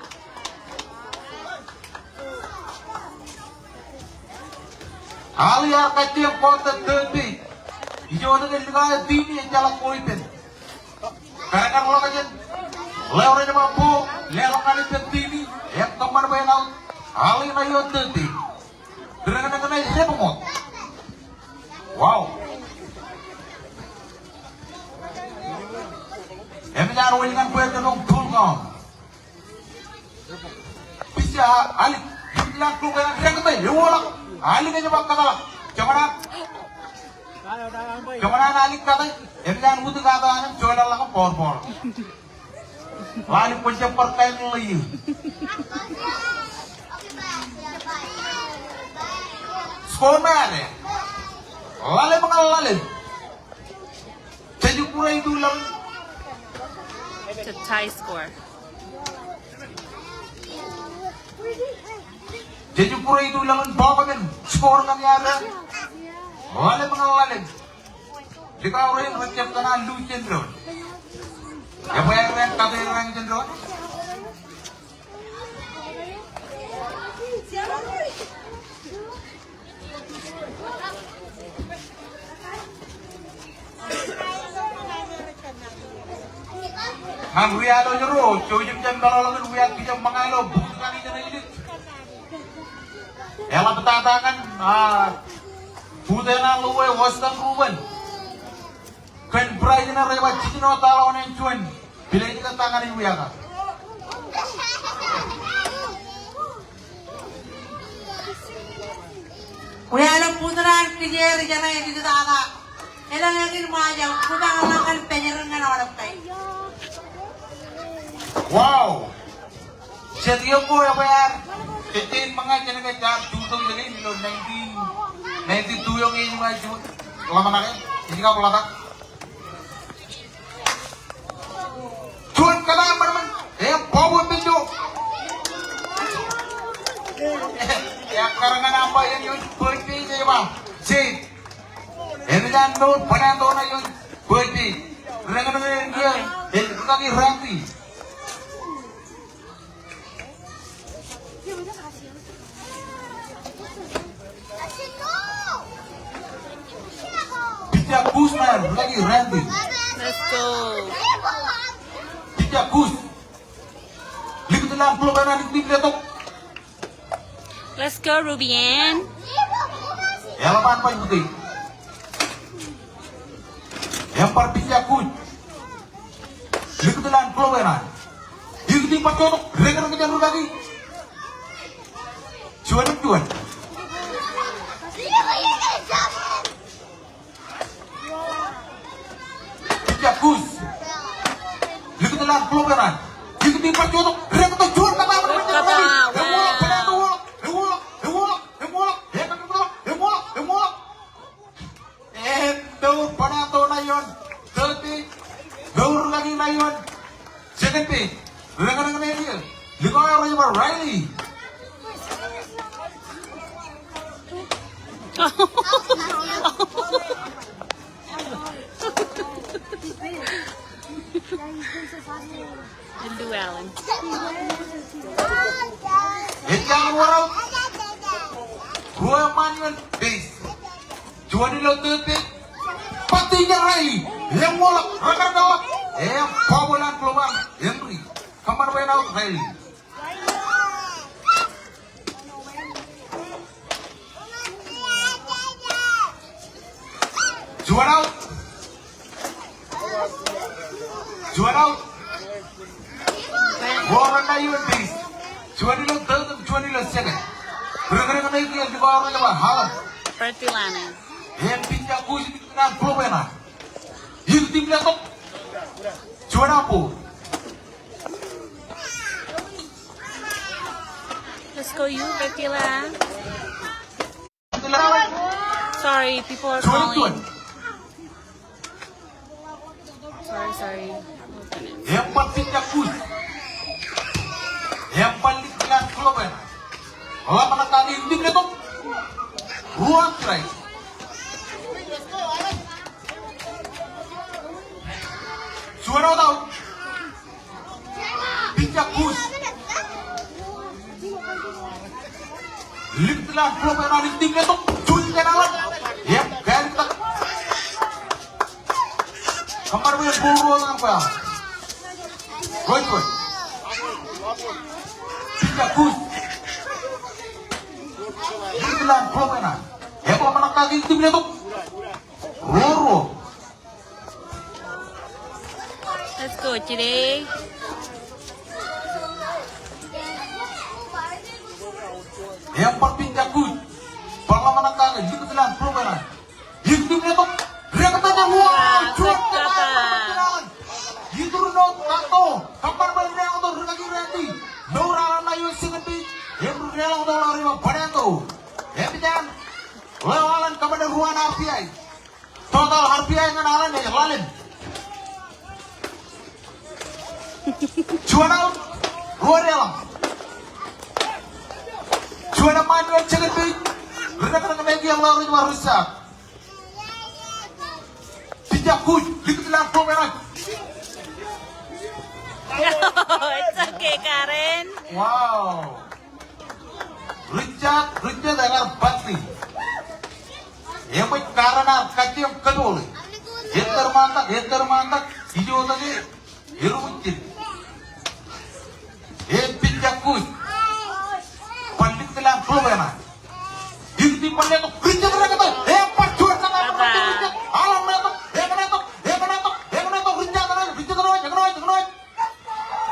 Ali ear kajjioñ kọọte third base. Ijo ṇe ke likao team e ejjeḷọk ko ippān. Kōrā kar ḷọk jān. Lewrej ba bo, leḷọk ñan ippān team e, ear kōṃṃan bwe en out. Ali ṇa ioon third base. Dān ṇe ke ṇe ej dep ṃoot. Wow. Emōj an wōj ñan bwe en doon full count. Pitcher, Alik, ej lap kōn eo, dān ṇe ej ewoḷọk. Alik ej ba kōtḷọk. Joñan, joñan Alik kate, emōj an wūti kate an im joḷọk ḷọk im bọọl bọọl. Ḷalem kwōn jab bar kain ḷe ie. Score ṇe ad. Ḷalem ñan ḷalem. Jeje kure itu ḷalem. It's a tie score. Jeje kure itu ḷalem bọọl men. Score ṇe ad. Ḷalem ñan ḷalem. Likao rein rej jab kōṇaan luuj jān doon. Ebwe aer kate raṇ jān doon. Ñan ri-alooj ro, jouj im jab meḷọkḷọk in wiaak kijab ṃōñā ilo booth kaṇe jān ejlik. Eḷaptata ñan, ah, booth eṇ an ḷowe Western Ruben. Kōn prize ṇe rej ba jiljino taḷa oṇāān juon. Pile ej kōttar ñan ej wiaak. Wiaḷọk booth ṇe an kijeer ijeṇe ej kōttar. Elōñ eñin Ṃajeḷ, kupañ ḷọk ñan pād ro ñan aolep kain. Wow! Jet iiō ko ebwe ad, jet in ṃōñā jān ke jaar two thousand eight ilo nineteen ninety-two eo ñe ej ṃōñā juon. Ḷōmṇak e, ej kab ḷotak. Juon kōttar ṃōṇ ṃōṇ, e, bọọl eo pen jo. E, ekkar ñan umpire eo, ej bōjpej ej ba. Jet. Enaaj mour bōlen to ṇe ioon bōjpej. Reñin eṇ kiiō, ej rūkaki Randy. Pitcher Gus ṇe, rūkaki Randy. Let's go. Pitcher Gus. Likūt ilo an glove eṇ, likūt im letok. Let's go, Ruby Ann. Eḷap an baj utiej. Umpire, pitcher Gus. Likūt ilo an glove eṇ. Likūt im baj jotok. Reñreñ jān rūkaki. Juon im juon. Pitcher Gus. Likūt ilo an glove eṇ. Likūt im baj jotok. Reñtok juon kōttar. Kōttar. Into Alan. Ejjañin ruo out. Ruo eṃṃaan ioon base. Juon ilo third base. Bajjek ijin rai. Eṃṃool, rekar kōḷḷap. Eṃ bobble an glove eo an Henry. Kōṃṃan bwe en out rai. Juon out. Juon out. Ruo ṇe ioon base. Juon ilo third, juon ilo second. Rekrek ṇe kiiō, ḷọk ro rej ba Alan. Bertilana. Eṃ pitcher coach, pitcher an glove eo an. Ikōt im letok. Juon out, ball. Let's go, you, Bertila. Sorry, people are calling. Sorry, sorry. Eṃṃan pitcher coach. Eṃṃan likūt ilo an glove eo an. Ḷōmṇak kake, ikōt im letok. Ruo strike. Juon out, out. Pitcher coach. Likūt ilo an glove eo an, ikōt im letok. Juon ijin ḷọk. Yep, kaliktata. Kōṃṃan bwe en ball ruo ñan bwe. Right, right. Pitcher coach. Likūt ilo an glove eo an. Eṃṃan ḷōmṇak kake, ikōt im letok. Ruo, ruo. Let's go, Chidi. Eṃṃan pitcher coach. Bar ḷōmṇak kake, likūt ilo an glove eo an. Ikōt im letok. Rekōtata, wow, juon kata. Iturun out, tato. Kōṃṃan bwe en deḷọñtok rūkaki Randy. Mour Alan ṇa ioon second base. Im deḷọñtok ḷọk ri ba Fernando. Epitan. Leo Alan kōṃṃane ruo an R B I. Total R B I ñan Alan ej ḷalem. Juon out, ruo deḷọñ. Juon eṃṃaan ioon second base. Ri dekdek ṇe kiiō, ḷọk ro rej ba Richard. Pitcher coach, likūt ilo an glove eo an. It's okay, Karen. Wow. Richard, Richard ekar bajjek. Eṃōj Karen ear kajjioñ kōtoḷe. Ettōr ṃaantak, ettōr ṃaantak, ijo tōl e, eḷap ijin. Eṃ pitcher coach. Bar likūt ilo an glove eo an. Ikōt im bar letok, Richard rekōtata. Eṃ bar juon kata, Richard. Aḷaḷ letok, eṃ letok, eṃ letok, eṃ letok, Richard ṇe, Richard ṇe, eṃ ṇe, eṃ ṇe.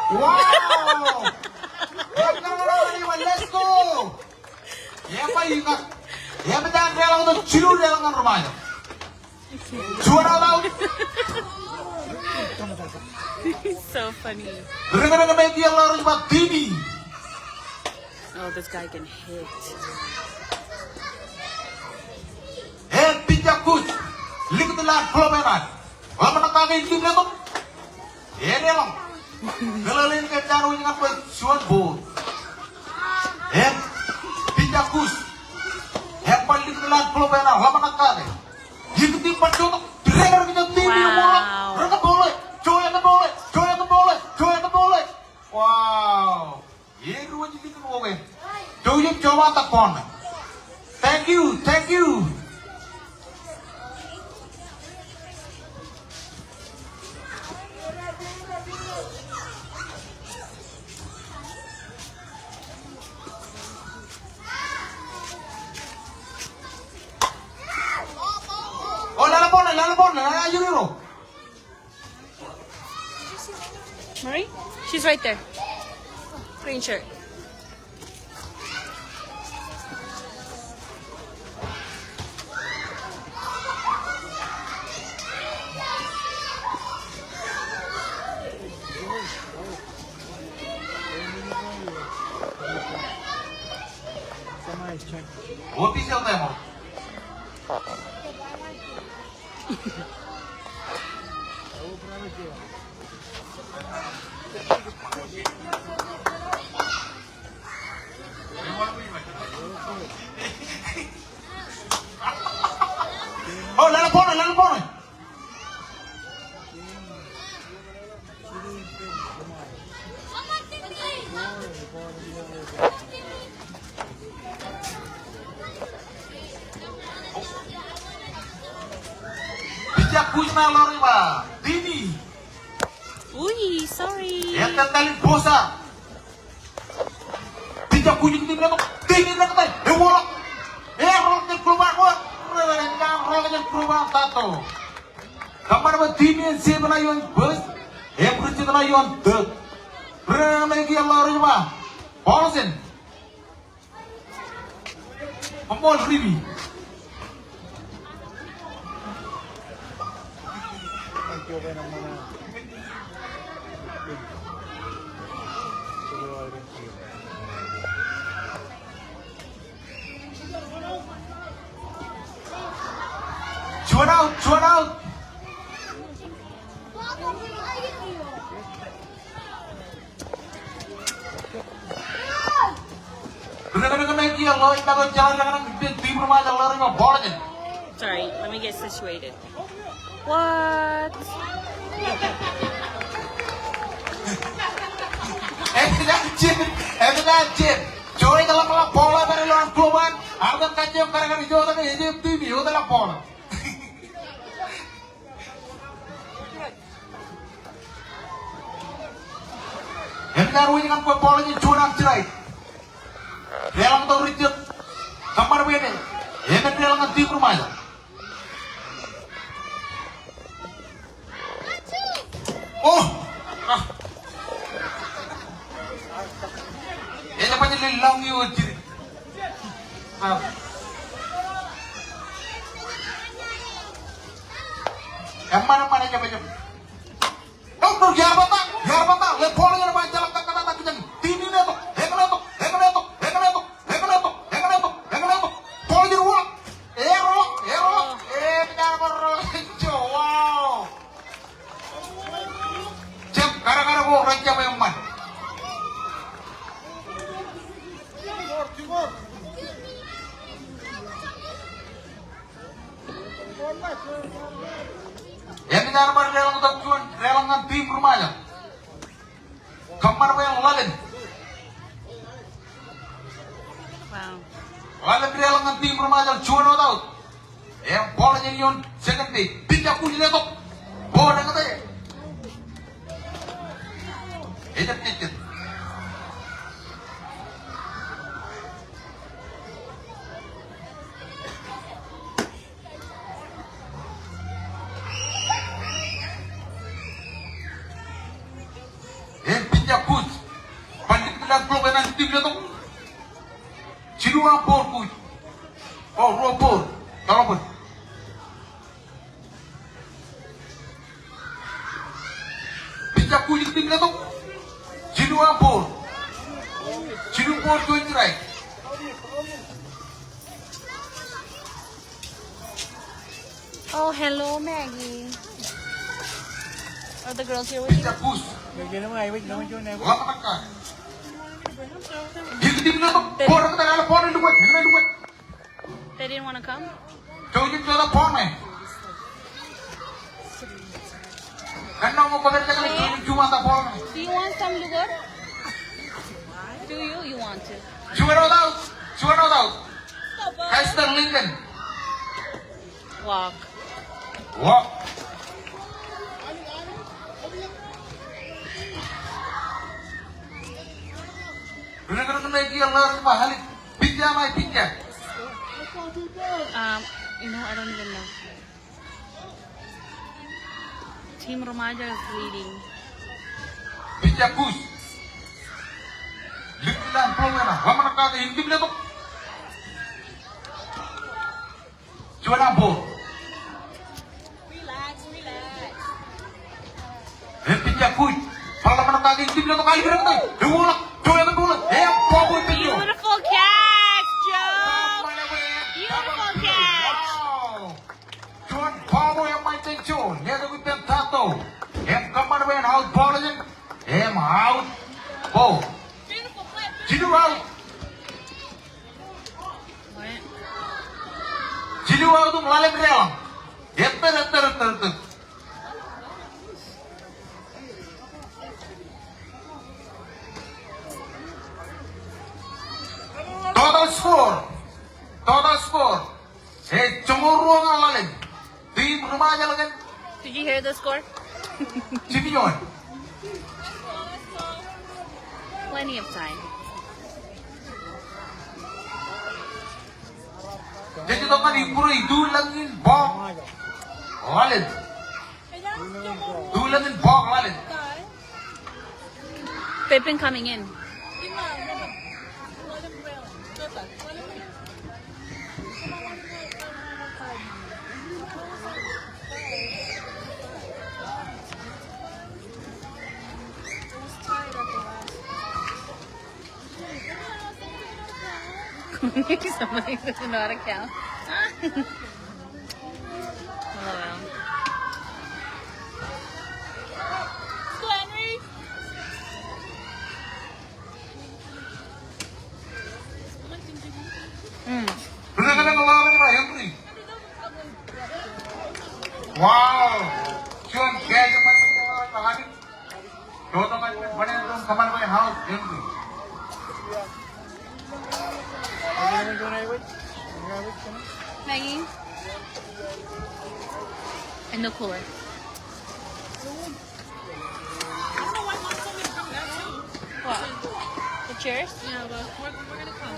Wow! Let's go! Epa ikar. Epa ej deḷọñtok jilu deḷọñ ñan ri Ṃajeḷ. Juon out. So funny. Ri dekdek ṇe kiiō, ḷọk ro rej ba Timmy. Oh, this guy can hit. Eṃ pitcher coach. Likūt ilo an glove eo an. Ḷōmṇak kake, ikōt im letok. Edeḷọñ. Meḷeḷein ke ejjañin wōj ñan bwe juon ball. Eṃ pitcher coach. Eṃ bar likūt ilo an glove eo an, ḷōmṇak kake. Ikōt im bar jotok. Rekar kōjak team eo ṃool. Rekar ball e. Joe ekar ball e. Joe ekar ball e. Joe ekar ball e. Wow. Eruo ej likūt wōt ke. Joe ej joba ta kona. Thank you, thank you. O, lale ball, lale ball, lale ball. Marie? She's right there. Green shirt. Official time out. Ball e. Pitcher kuj ṇa ḷoor eo ba Timmy. Ui, sorry. Etal in bosa. Pitcher kuj ikijjien letok. Timmy in rekōṇaan. Ewoḷọk. Erroḷọk jān glove an. Erroḷọk jān glove an tato. Kōṃṃan bwe Timmy en save ṇa ioon first, im rijjitōk ṇa ioon third. Ren ṇe kiiō ḷoor eo ba Paulsen. Koṃṃool Ribi. Juon out, juon out. Sorry, let me get situated. What? Ejjab, ejjab, ejjab. Joe ej ḷōmṇak ball eo bar ilo an glove an. Armej kajjioñ kar kar ijo tok ejjab team eo ej ḷōmṇak ball. Emōj ad wōj ñan ball eo juon an strike. Deḷọñ tok rijjitōk. Kōṃṃan bwe emōj. Emōj deḷọñ ñan team ri Ṃajeḷ. Oh! Ah. Ejjab baj lelọñ eo jidik. Ah. Eṃṃan, eṃṃan, ejjab, ejjab. Tok, tok, iar bata, iar bata, le ball eo ej ba jeḷā kakkatata kijañ. Team in etok, eñin etok, eñin etok, eñin etok, eñin etok, eñin etok, eñin etok. Ball eo ej ruwaḷọk, eroḷọk, eroḷọk, eñin etok, wow. Jab, kar kar ko, rejjab eṃṃan. Āindein bar deḷọñ tok juon, deḷọñ ñan team ri Ṃajeḷ. Kōṃṃan bwe en ḷalem. Wow. Ḷalem deḷọñ ñan team ri Ṃajeḷ, juon out. Im ball eo ej ioon second base. Pitcher kuj letok. Ball eñin tok. Ejjab jejjet. Im pitcher kuj. Bar likūt ilo glove eo an team letok. Jilu an ball kuj. O, ruo ball. Tọrọbōd. Pitcher kuj ikijjien letok. Jilu an ball. Jilu ball, juon strike. Oh, hello, Maggie. Are the girls here with you? Pitcher kuj. Ḷōmṇak kake. Ikijjien letok. Ball, ball, ball. They didn't wanna come? Joe, you throw the ball, man. Kōnnaan ṃōk ko pād jān kōn Joe, you throw the ball, man. Do you want some, Lugo? Do you? You want to? Juon out. Juon out. Kaister Lincoln. Walk. Walk. Ri-, ri-, ri-, ri-, ri-, ri-, ri-, Pitcher ṇe, pitcher. Um, you know, I don't even know. Team Ri Ṃajeḷ is leading. Pitcher kuj. Likūt ilo an ball eo ṇe. Ḷōmṇak kake, im team letok. Juon an ball. Relax, relax. Im pitcher kuj. Bar ḷōmṇak kake, im team letok, alikkar eñin. Ewoḷọk. Joe etan ball. Im ball, ball, ball. Beautiful catch, Joe. Beautiful catch. Wow. Juon ball eo eṃṃan jān Joe. Letok ippān Tato. Im kōṃṃan bwe en out ball eo. Im out ball. Jilu out. Jilu out im ḷalem deḷọñ. Ettōr, ettōr, ettōr, ettōr. Total score. Total score. Ej joñoul ruo ñan ḷalem. Team Ri-Ṃajeḷ kōn. Did you hear the score? Jikijoñ. Plenty of time. Jej itok ñan Ippure, itullañin bọọk ḷalem. Itullañin bọọk ḷalem. They've been coming in. Somebody doesn't know how to count. Oh, well. Mm. Wow. Juon catch eṃṃan. Maggie? In the cooler. What? The chairs? Yeah, but we're, we're gonna come.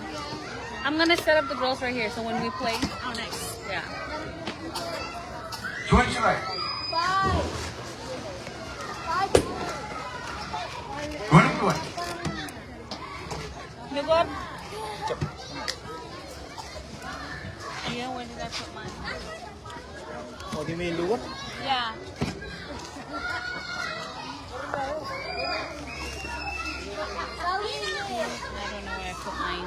I'm gonna set up the girls right here, so when we play. Oh, nice. Yeah. Juon strike. Juon, juon. Lukkuun. Yeah, where did I put mine? Oh, you mean lukkuun? Yeah. I don't know where I put mine.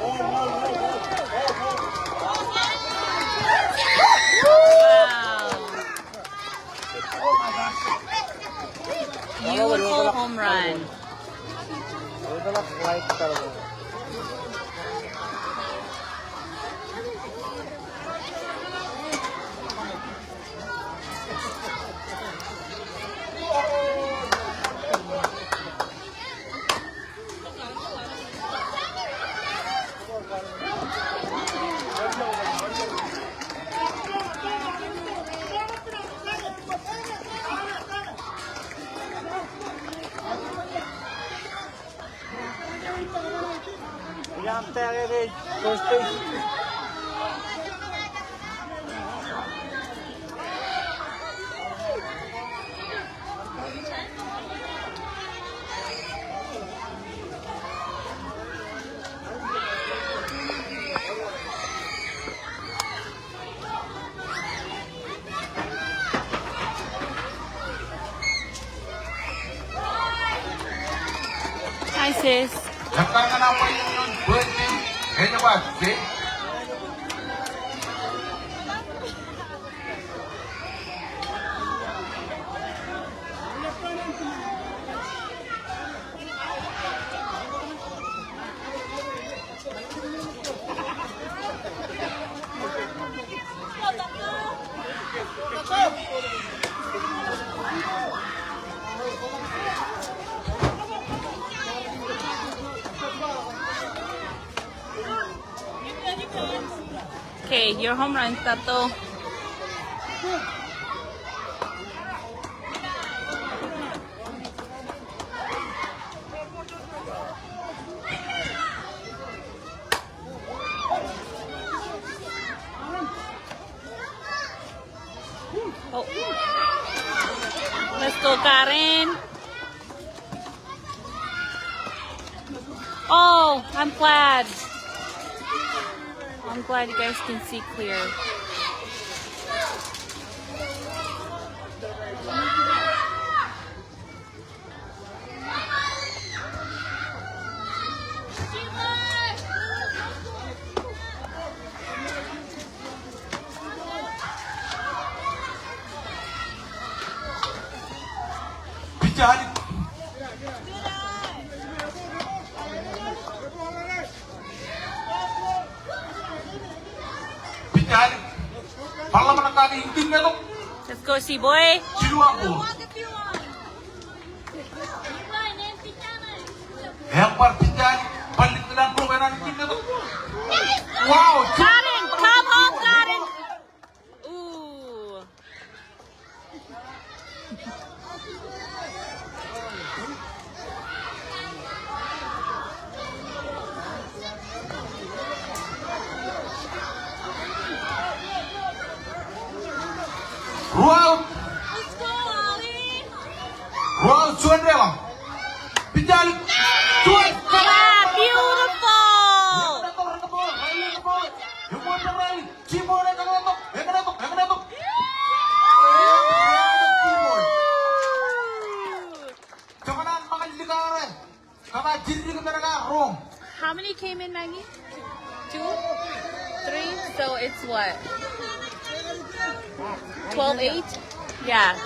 Wow. Beautiful home run. Hi, sis. Okay, your home run, Tato. Oh. Go, Karen. Oh, I'm glad. I'm glad you guys can see clear. Pitch eo alik. Pitch eo alik. Bar ḷōmṇak kake im tim letok. Let's go, Seaboy. Jilu aṃ ball. Eṃṃan pitch eo alik. Bar likūt ḷọk ball eo an im tim letok. Wow. Karen, come home, Karen. Ooh. Ruo out. Ruo out, juon deḷọñ. Pitch eo alik. Juon. Ah, beautiful. Eṃṃan tok, eṃṃan tok. How many came in, Maggie? Two? Three? So it's what? Twelve eight? Yeah.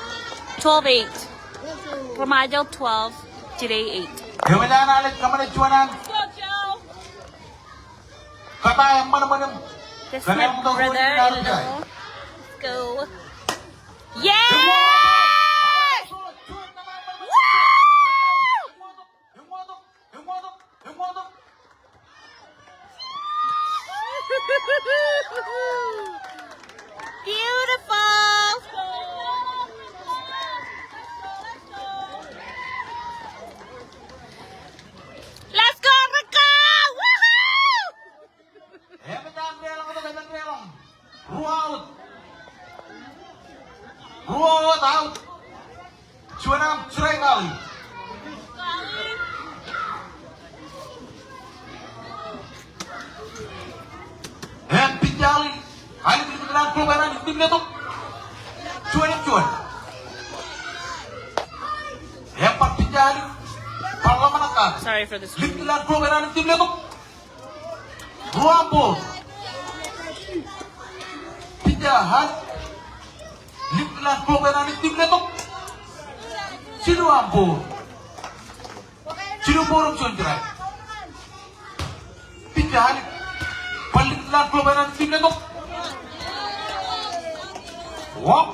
Twelve eight. Remajo twelve, today eight. Eṃōj an Alen, kōṃṃane juon an. Kōtaan eṃṃan ṃōṇōṇō. This is my brother-in-law. Let's go. Yes! Woo! Beautiful! Let's go, Rico! Woohoo! Eṃōj an deḷọñ tok, eṃōj an deḷọñ. Ruo out. Ruo out, out. Juon aṃ strike, Kali. Im pitch eo alik. Alik, likūt ḷọk ball eo an im tim letok. Juon im juon. Eṃṃan pitch eo alik. Bar ḷōmṇak kake. Sorry for the screaming. Likūt ḷọk ball eo an im tim letok. Ruo aṃ ball. Pitch eo alik. Likūt ḷọk ball eo an im tim letok. Jilu aṃ ball. Jilu ball im juon strike. Pitch eo alik. Bar likūt ḷọk ball eo an im tim letok. Walk.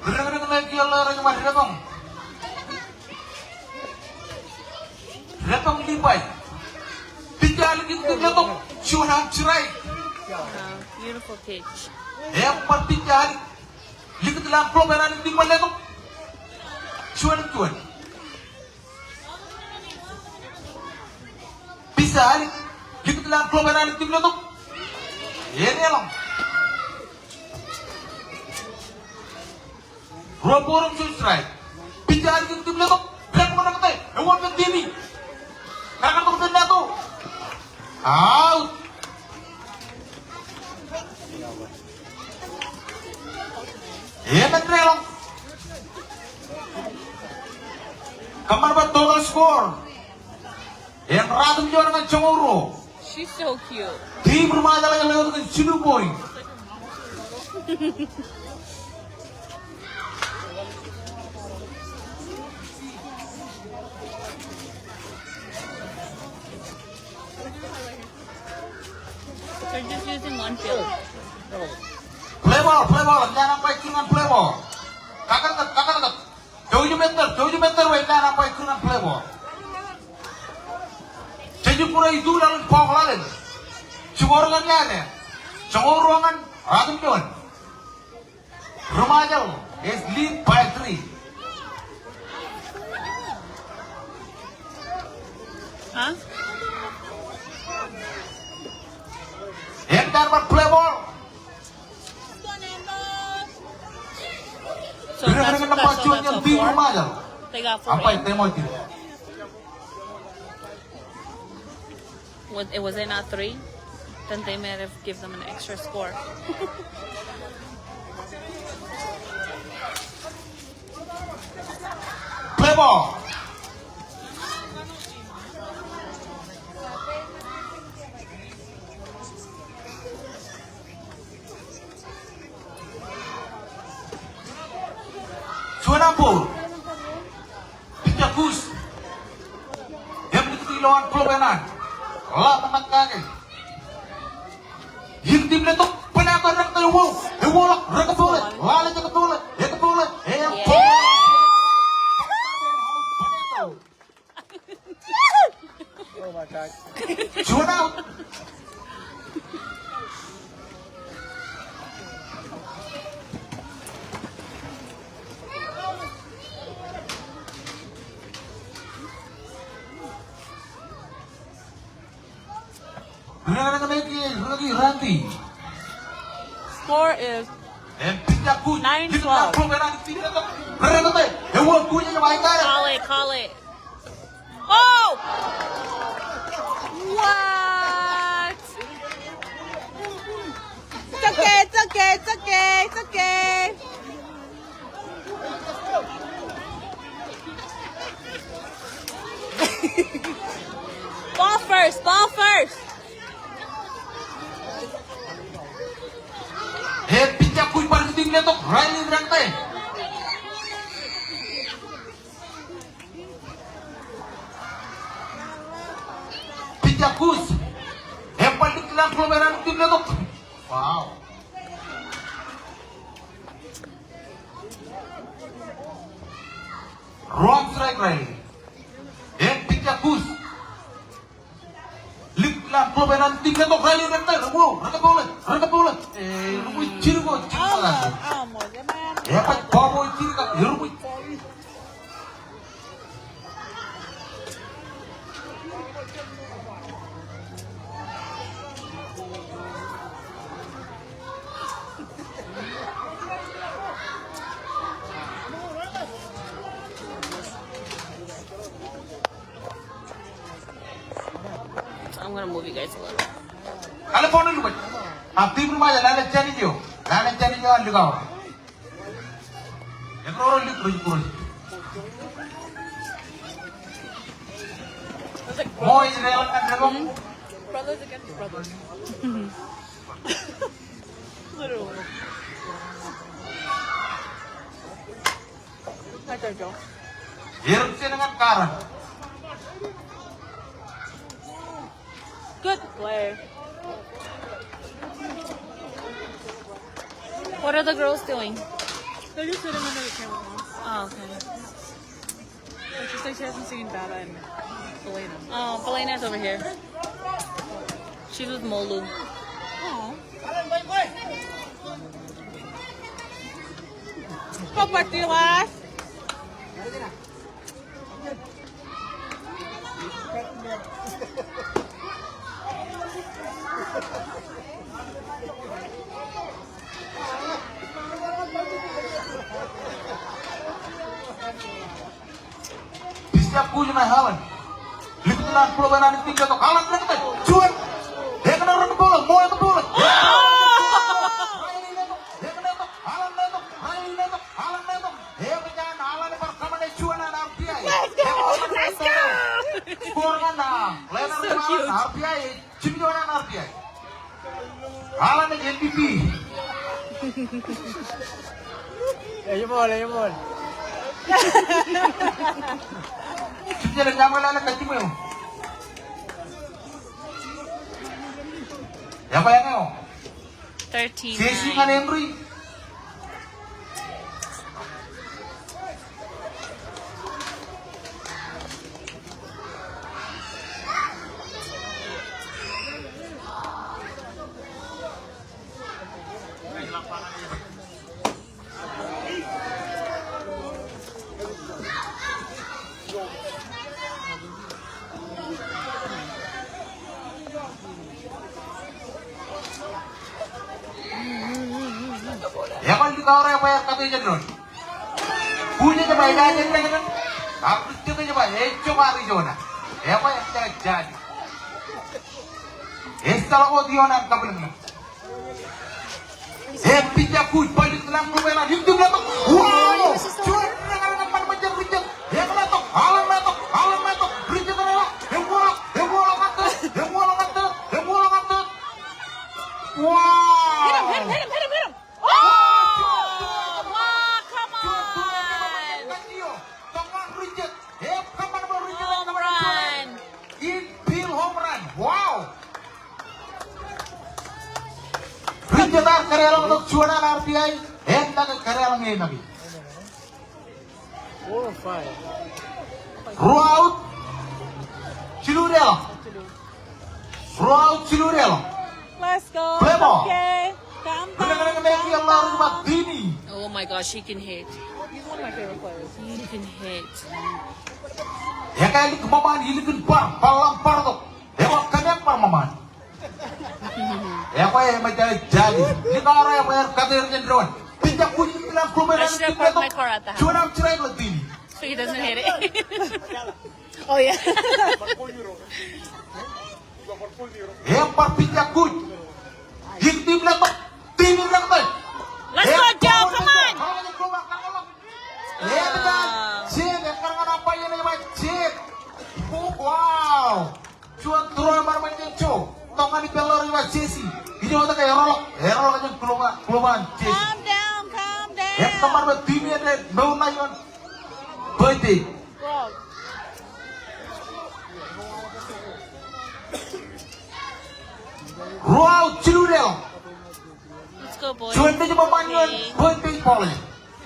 Ri-dāpdik ṇe kiiō ḷọk rej ṃōk dāpdik. Dāpdik Levi. Pitch eo alik im tim letok. Juon aṃ strike. Wow, beautiful pitch. Eṃṃan pitch eo alik. Likūt ḷọk ball eo an im tim letok. Juon im juon. Pitch eo alik. Likūt ḷọk ball eo an im tim letok. Edeḷọñ. Ruo ball im juon strike. Pitch eo alik im tim letok. Rej ṃōṇōṇō kōtā. Ewōr pen team e. Kar tok pen nat eo. Out. Eṃōj deḷọñ. Kōṃṃan bwe total score in Ratimjuon ñan joñoul ruo. She's so cute. Team Ri-Ṃajeḷ ej letok kōn jilu point. They're just using one field. Play ball, play ball. Eṃōj an umpire kūr ñan play ball. Kakōtkōt, kakōtkōt. Jouj im ettōr, jouj im ettōr bwe eṃōj an umpire kūr ñan play ball. Jej kure itu laḷ in ball laḷ in. Jibboñ ñan eṇ. Joñoul ruo ñan Ratimjuon. Ri-Ṃajeḷ is lead by three. Huh? Eñtaan bar play ball. So that's, that's, so that's a four. They got four. Ampa in. It was, it was it not three? Then they might have give them an extra score. Play ball. Juon an ball. Pitcher Kus. Im likūt ilo an glove eṇ an. Ḷap ṇak kake. Im tim letok, bōlen etan rekte, ewo, ewo ḷọk, rekōpooḷe, lale jekōpooḷe, ekōpooḷe, e ball. Oh my God. Juon out. Rūkaki, rūkaki Randy. Score is nine twelve. Call it, call it. Oh! What? It's okay, it's okay, it's okay, it's okay. Ball first, ball first. E pitcher Kus bar likūt im letok, Riley rekte. Pitcher Kus. Ebar likūt ilo an glove eṇ an im letok. Wow. Wrong strike, Riley. E pitcher Kus. Likūt ilo an glove eṇ an im letok, Riley rekte, ewo, rekōpooḷe, rekōpooḷe. E, eruṃwij jidik ko, jidik ko. Ebar ball bwe jidik ko, eruṃwij. I'm gonna move you guys a little. Kalifornia, look at. Ak team ro ṃae, lale jān ijo. Lale jān ijo, an likao. Ekroro lik rej kure. Ṃool ej reḷọk ñan debōk. Brothers against brothers. Literally. Right there, Joe. Erik jān ñan Karen. Good play. What are the girls doing? They're just sitting under the table. Oh, okay. It's just like she hasn't seen Baba and Belena. Oh, Belena's over here. She's with Molu. Oh. Go, Batilas. Pitcher Kus ṇe, Alan. Likūt ilo an glove eṇ an im letok, Alan rekōt. Juon. Ekōṇaan rekōpooḷe, ṃool ekōpooḷe. Ekōṇaan rekōpooḷe. Alan letok, Riley letok, Alan letok, epeja an Alan bar kōṃṃane juon an R B I. Let's go! Let's go! Score ñan, ah, Leonard Alan, R B I, jimjuon an R B I. Alan ej M V P. Ej ṃool, ej ṃool. Jimjuon an, ña ṃōk lale kajjimwe eo. Ekwe eñeo. Thirteen nine. Jesi ñan Henry. Ewōr eo bwe ear kate jān doon. Kuj ej ba ej aje ijellọkin. Ak Bridget ej ba ejjab ar ijo ṇe. Eo bwe ejjab jar. Ejjeḷọk wōt ioon an kabwilōñlōñ. Ej pitch ak kuj, ball in ilowaan club eo an, im tūm letok. Wow! Juon reñin eṇ eṃṃan ṃōjin Bridget. Eñḷọk tok, aḷ in letok, aḷ in letok. Bridget eḷap, eṃṃanḷọk, eṃṃanḷọk ñan third, eṃṃanḷọk ñan third, eṃṃanḷọk ñan third. Wow! Hit him, hit him, hit him, hit him. Oh! Wow, come on! Home run! Infield home run! Wow! Bridget ear kadeḷọñ tok juon an R B I, enaaj kadeḷọñ e make. Four or five. Ruo out. Jilu deḷọñ. Ruo out, jilu deḷọñ. Let's go. Play ball. Okay. Calm down. Bōlen, bōlen, bōlen, calm down. Timmy. Oh my gosh, he can hit. He's one of my favorite players. He can hit. Ekālik ṃōṃaan, ilikin bar, bar ḷọk, bar tok. Ebar kōmeañ bar ṃōṃaan. Ekwe, eṃōj aō jali. Likao ro, ekwe, ear kate er jān doon. Pitch ak kuj, ilikin an Klobaan. I should have parked my car at the house. Juon arm strike ḷọk Timmy. So he doesn't hit it. Oh, yeah. Ebar pitch ak kuj. Ilikin an Klobaan. Timmy ḷọk. Let's go, Joe. Come on. Ebar Jake, ekkar ñan umpire eo ej ba Jake. Wow. Juon throw emaroñ in ijo. Tok ñan ippān ḷọk ej ba Jesse. Ijo wōt ke erọḷọk, erọḷọk jān Klobaan, Klobaan Jesse. Calm down, calm down. Ekkar bar ba Timmy ej mour ṇe ioon birthday. Ruo out, jilu deḷọñ. Let's go, boys. Juon ej ṃōṃaan ioon birthday ball eo.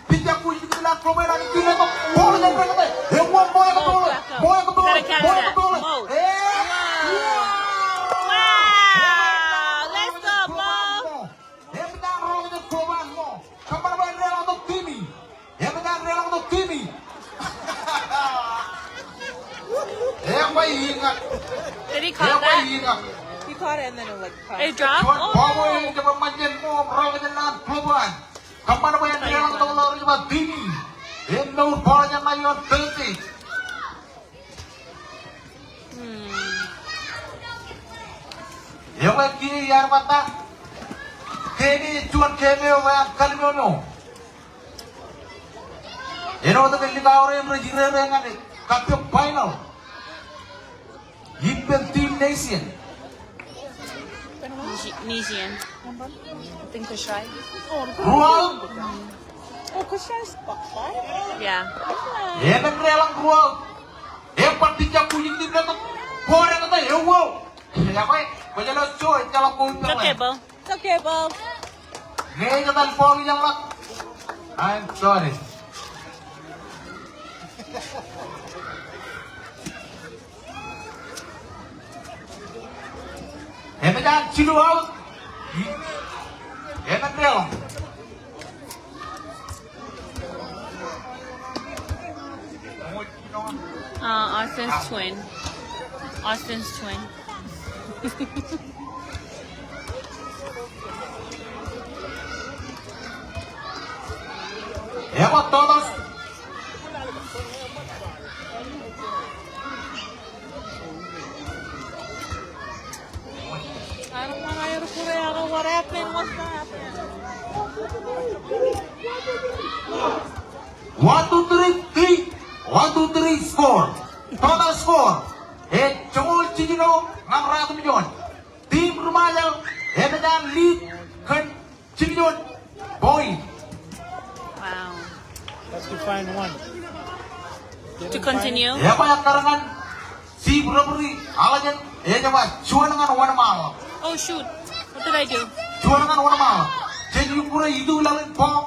Pitch ak kuj ilikin an Klobaan, ej tūm letok. Ball eo ej reñin. Eṃṃan, Mo ekball. Mo ekball. Mo ekball. Mo. Wow. Let's go, Mo. Eṃōj an rọọl eo Klobaan, Mo. Kōṃṃan bwe en deḷọñ tok Timmy. Eṃōj an deḷọñ tok Timmy. Ekwe iñak. Did he caught that? Ekwe iñak. He caught it and then it, like, caught. It dropped? Juon ball eo ej jab ṃōṃaan jān Mo, rọọl eo jān an Klobaan. Kōṃṃan bwe en deḷọñ tok ḷọk rej ba Timmy. Eṃṃan ball eo jān ṇe ioon third base. Hmm. Ekwe kiiō iar bata. Game eo ej juon game eo bwe an kallimomro. Āinwōt ke likao ro im rej irere ñan kappok final. Ippān team Nation. Nation. Nation. Ruo out. Oh, 'cause she has spotlight. Yeah. Enaaj deḷọñ ruo out. Ebar pitch ak kuj im tūm letok. Ball eo ej reñin, ewo. Ekwe, kwōjeḷā Joe, ejjeḷọk ko. It's okay, Bo. It's okay, Bo. Ñe ej etal ball ijeḷā. I'm sorry. Eṃōj an jilu out. Eṃōj deḷọñ. Uh, Austin's twin. Austin's twin. Ebar total. I don't want to hear the Korea. I don't know what happened. What's going to happen? One, two, three, three. One, two, three, score. Total score. Ej joñoul jiljino ñan ruatimjuon. Team Ri-Ṃajeḷ eṃōj an lead kōn jiljino point. Wow. That's to find one. To continue? Ebar ekkar ñan chief referee, aḷ eo ej ba juon ñan wōnṃaanḷọk. Oh, shoot. What did I do? Juon ñan wōnṃaanḷọk. Jej kure ituḷọk in ball.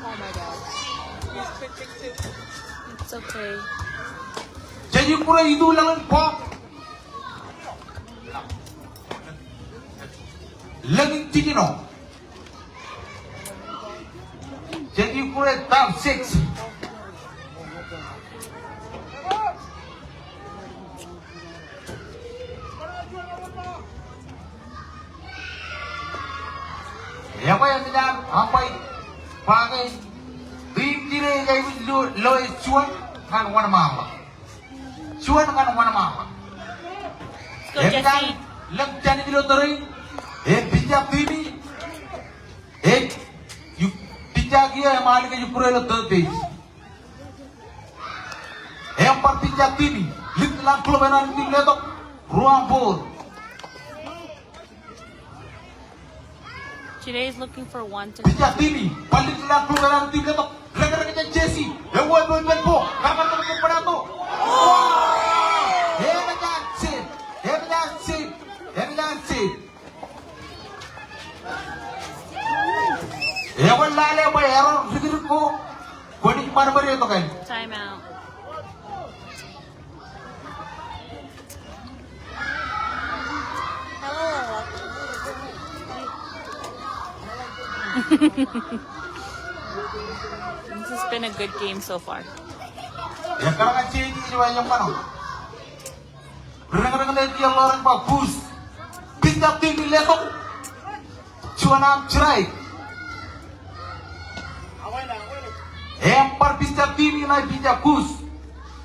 Oh my God. It's okay. Jej kure ituḷọk in ball. Lōñ in jiljino. Jej kure top six. Bwe eṃōj an umpire ba ke team J D ej aikuj lo, lo e juon ñan wōnṃaanḷọk. Juon ñan wōnṃaanḷọk. Let's go, Jesse. Eṃōj an lōñ jān ilo tōre in. Ej pitcher team in. Ej, ej pitcher kiiō im āliktata ilo third base. Im bar pitcher team in. Likūt ḷọk glove eo an team letok. Ruo an ball. Today is looking for one to Pitcher team in, bar likūt ḷọk glove eo an team letok. Rekrekjek Jesse. Ewi, ewi, ewi, ewi. Kar kar kar kar kar. Eṃōj an save. Eṃōj an save. Eṃōj an save. Ewi, lale bwe error dikdik ko. Kwōnaaj ṃadṃōd tok an. Time out. This has been a good game so far. Ekkar ñan J D ej ba eṃṃan. Reñreñ ṇe kiiō ḷọk rej ba Goose. Pitcher team in letok. Juon arm strike. Im bar pitcher team in ej pitcher Goose.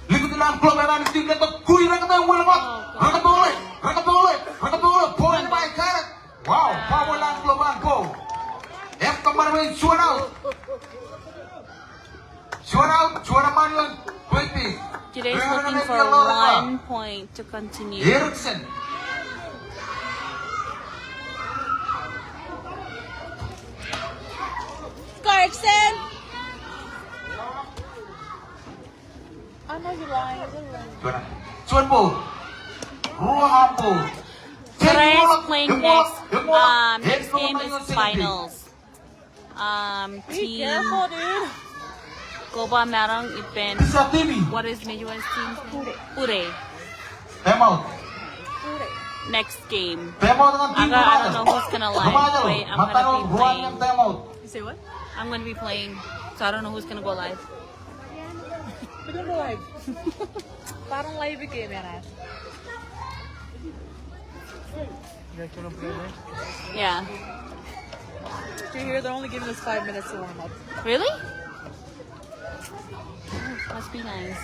Likūt ḷọk glove eo an team letok. Kui rekōt eo, wōnṃaanḷọk. Rekōt ball e. Rekōt ball e. Rekōt ball e. Ball e, ball e. Wow, foul ḷọk glove an Bo. Im kōṃṃan bwe juon out. Juon out, juon eṃṃan ioon third base. Today is looking for one point to continue. Erickson. Carson. I know you're lying, you're lying. Juon, juon ball. Ruo an ball. Tōre is playing next. Um, next game is finals. Um, team. Be careful, dude. Koba Marong ippān. What is Mejuwa's team's name? Pure. Time out. Next game. Time out. Aga, I don't know who's gonna line. Wait, I'm gonna be playing. You say what? I'm gonna be playing, so I don't know who's gonna go live. Parang live game yan. You guys wanna play a game? Yeah. Did you hear they're only giving us five minutes to warm up? Really? Must be nice.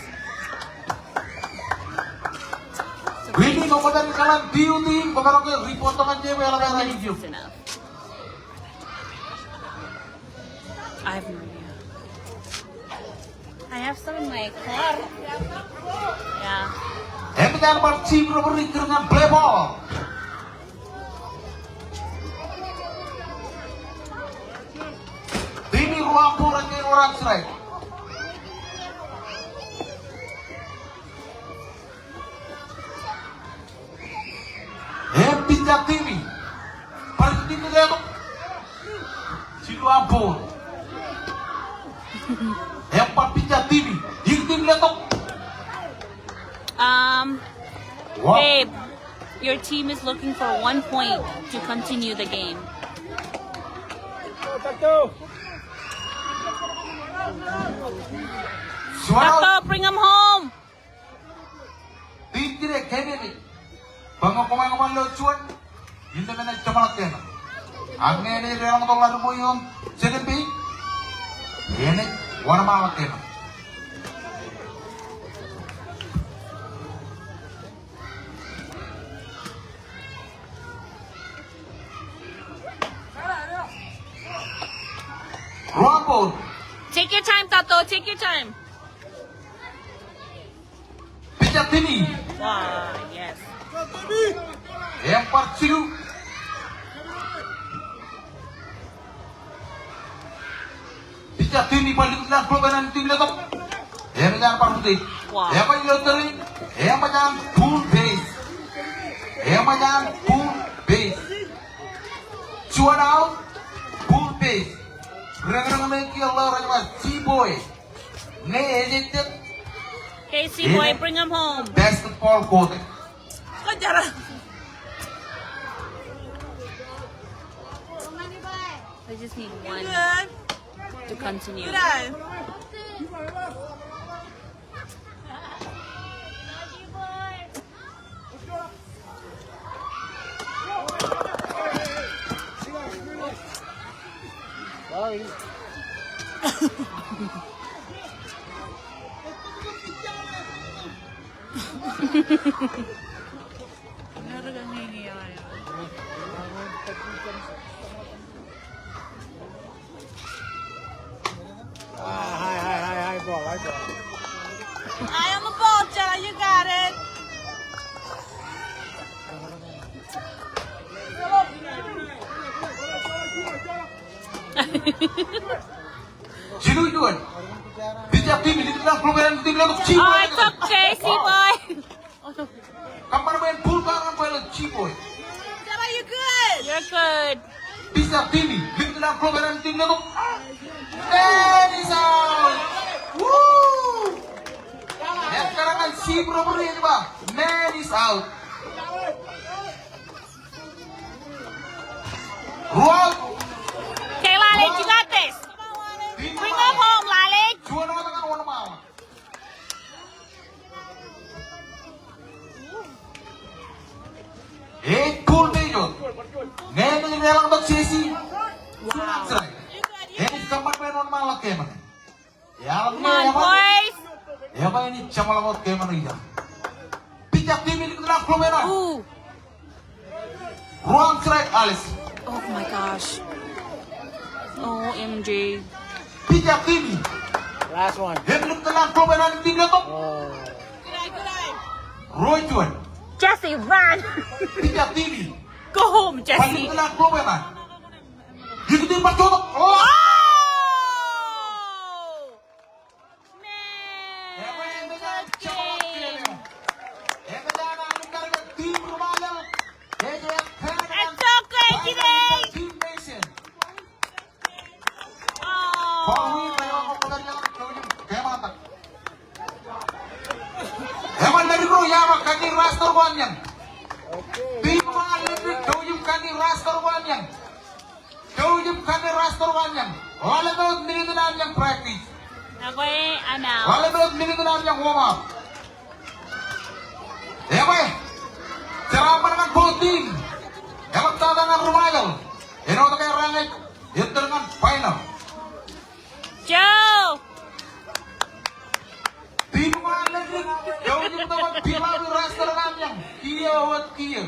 Really? No, but then kalan beauty, but okay, report to my game, I have no idea. I have some in my car. Yeah. Eṃōj an bar team ro bar ikkūr ñan play ball. Team in ruo an ball, ej ruo an strike. Im pitcher team in. Bar pitcher letok. Jilu an ball. Im bar pitcher team in. Ikōn team letok. Um, babe, your team is looking for one point to continue the game. Juon out. Tato, bring him home. Team J D kememej. Bwe ñe koṃ eṃṃan lo juon, innām enaaj jeṃḷọk kemān. Ak ñe enaaj deḷọñtok ḷaddik ioon second base, enaaj wōnṃaanḷọk kemān. Ruo an ball. Take your time, Tato. Take your time. Pitcher team in. Wow, yes. Im bar jilu. Pitcher team in bar likūt ḷọk glove eo an team letok. Eṃōj an bar rute. Wow. Eṃōj ilo tōre in. Eṃōj an full base. Eṃōj an full base. Juon out, full base. Reñreñ ṇe kiiō ḷọk rej ba Seaboy. Ñe ej ejjab. Hey, Seaboy, bring him home. Basketball court. They just need one to continue. Hi, hi, hi, hi, ball, hi, ball. Eye on the ball, Jenna, you got it. Jilu juon. Pitcher team, likūt eo an bullpen, team eo, Seaboy. Oh, it's okay, Seaboy. Kōṃṃan bwe en pull back an ball eo, Seaboy. You're good. You're good. Pitcher team, likūt eo an bullpen, team eo. And he's out. Woo! Ej kōrā ñan Seaboy, ej ba, man is out. Ruo out. Okay, Lalej, you got this. Bring them home, Lalej. Juon out ñan Wōnṃaanḷọk. Ej pull base wōt. Ñe ej leḷọk tok Jesse. Wow. Ej kōṃṃan bwe en wōnṃaanḷọk kōṃṃane. Come on, boys. Ej ba enaaj jeṃḷọk wōt kōṃṃane eo. Pitcher team, likūt eo an bullpen. Ooh. Ruo strike, Alice. Oh my gosh. O M G. Pitcher team. Last one. Likūt eo an bullpen, team letok. Oh. Ruo juon. Jesse, run. Pitcher team. Go home, Jesse. Likūt eo an bullpen. Likūt in bar jotok. Oh! Man, it's okay. It's okay today. Oh. Eṃṃan, ḷaddik ro, iọkwe, kaki roster ko an ñan. Team eo an Leddik, jouj im kaki roster ko an ñan. Jouj im kaki roster ko an ñan. Ḷalem wōt minit in an ñan practice. Eokwe, I'm out. Ḷalem wōt minit in an ñan warm up. Eokwe. Jeraaṃṃan ñan both team. Eḷaptata ñan ri Ṃajeḷ. Āinwōt ke raar ñe ettōr ñan final. Joe! Team eo an Leddik, jouj im tok wōt fill up roster ko an ñan. Kiiō wōt kiiō.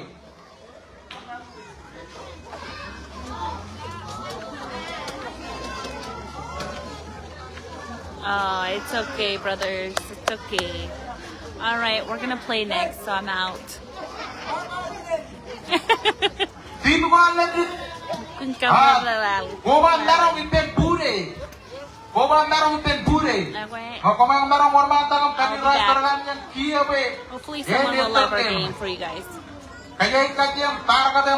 Oh, it's okay, brothers. It's okay. All right, we're gonna play next, so I'm out. Team ko an Leddik. Kōn kaṃṃoolol. Koba maroñ ippān būde. Koba maroñ ippān būde. Okay. Ñe koṃ maroñ wōnṃaantak im kaki roster ko an ñan kiiō bwe. Hopefully someone will live our game for you guys. Kōjeañ kajjien tar kate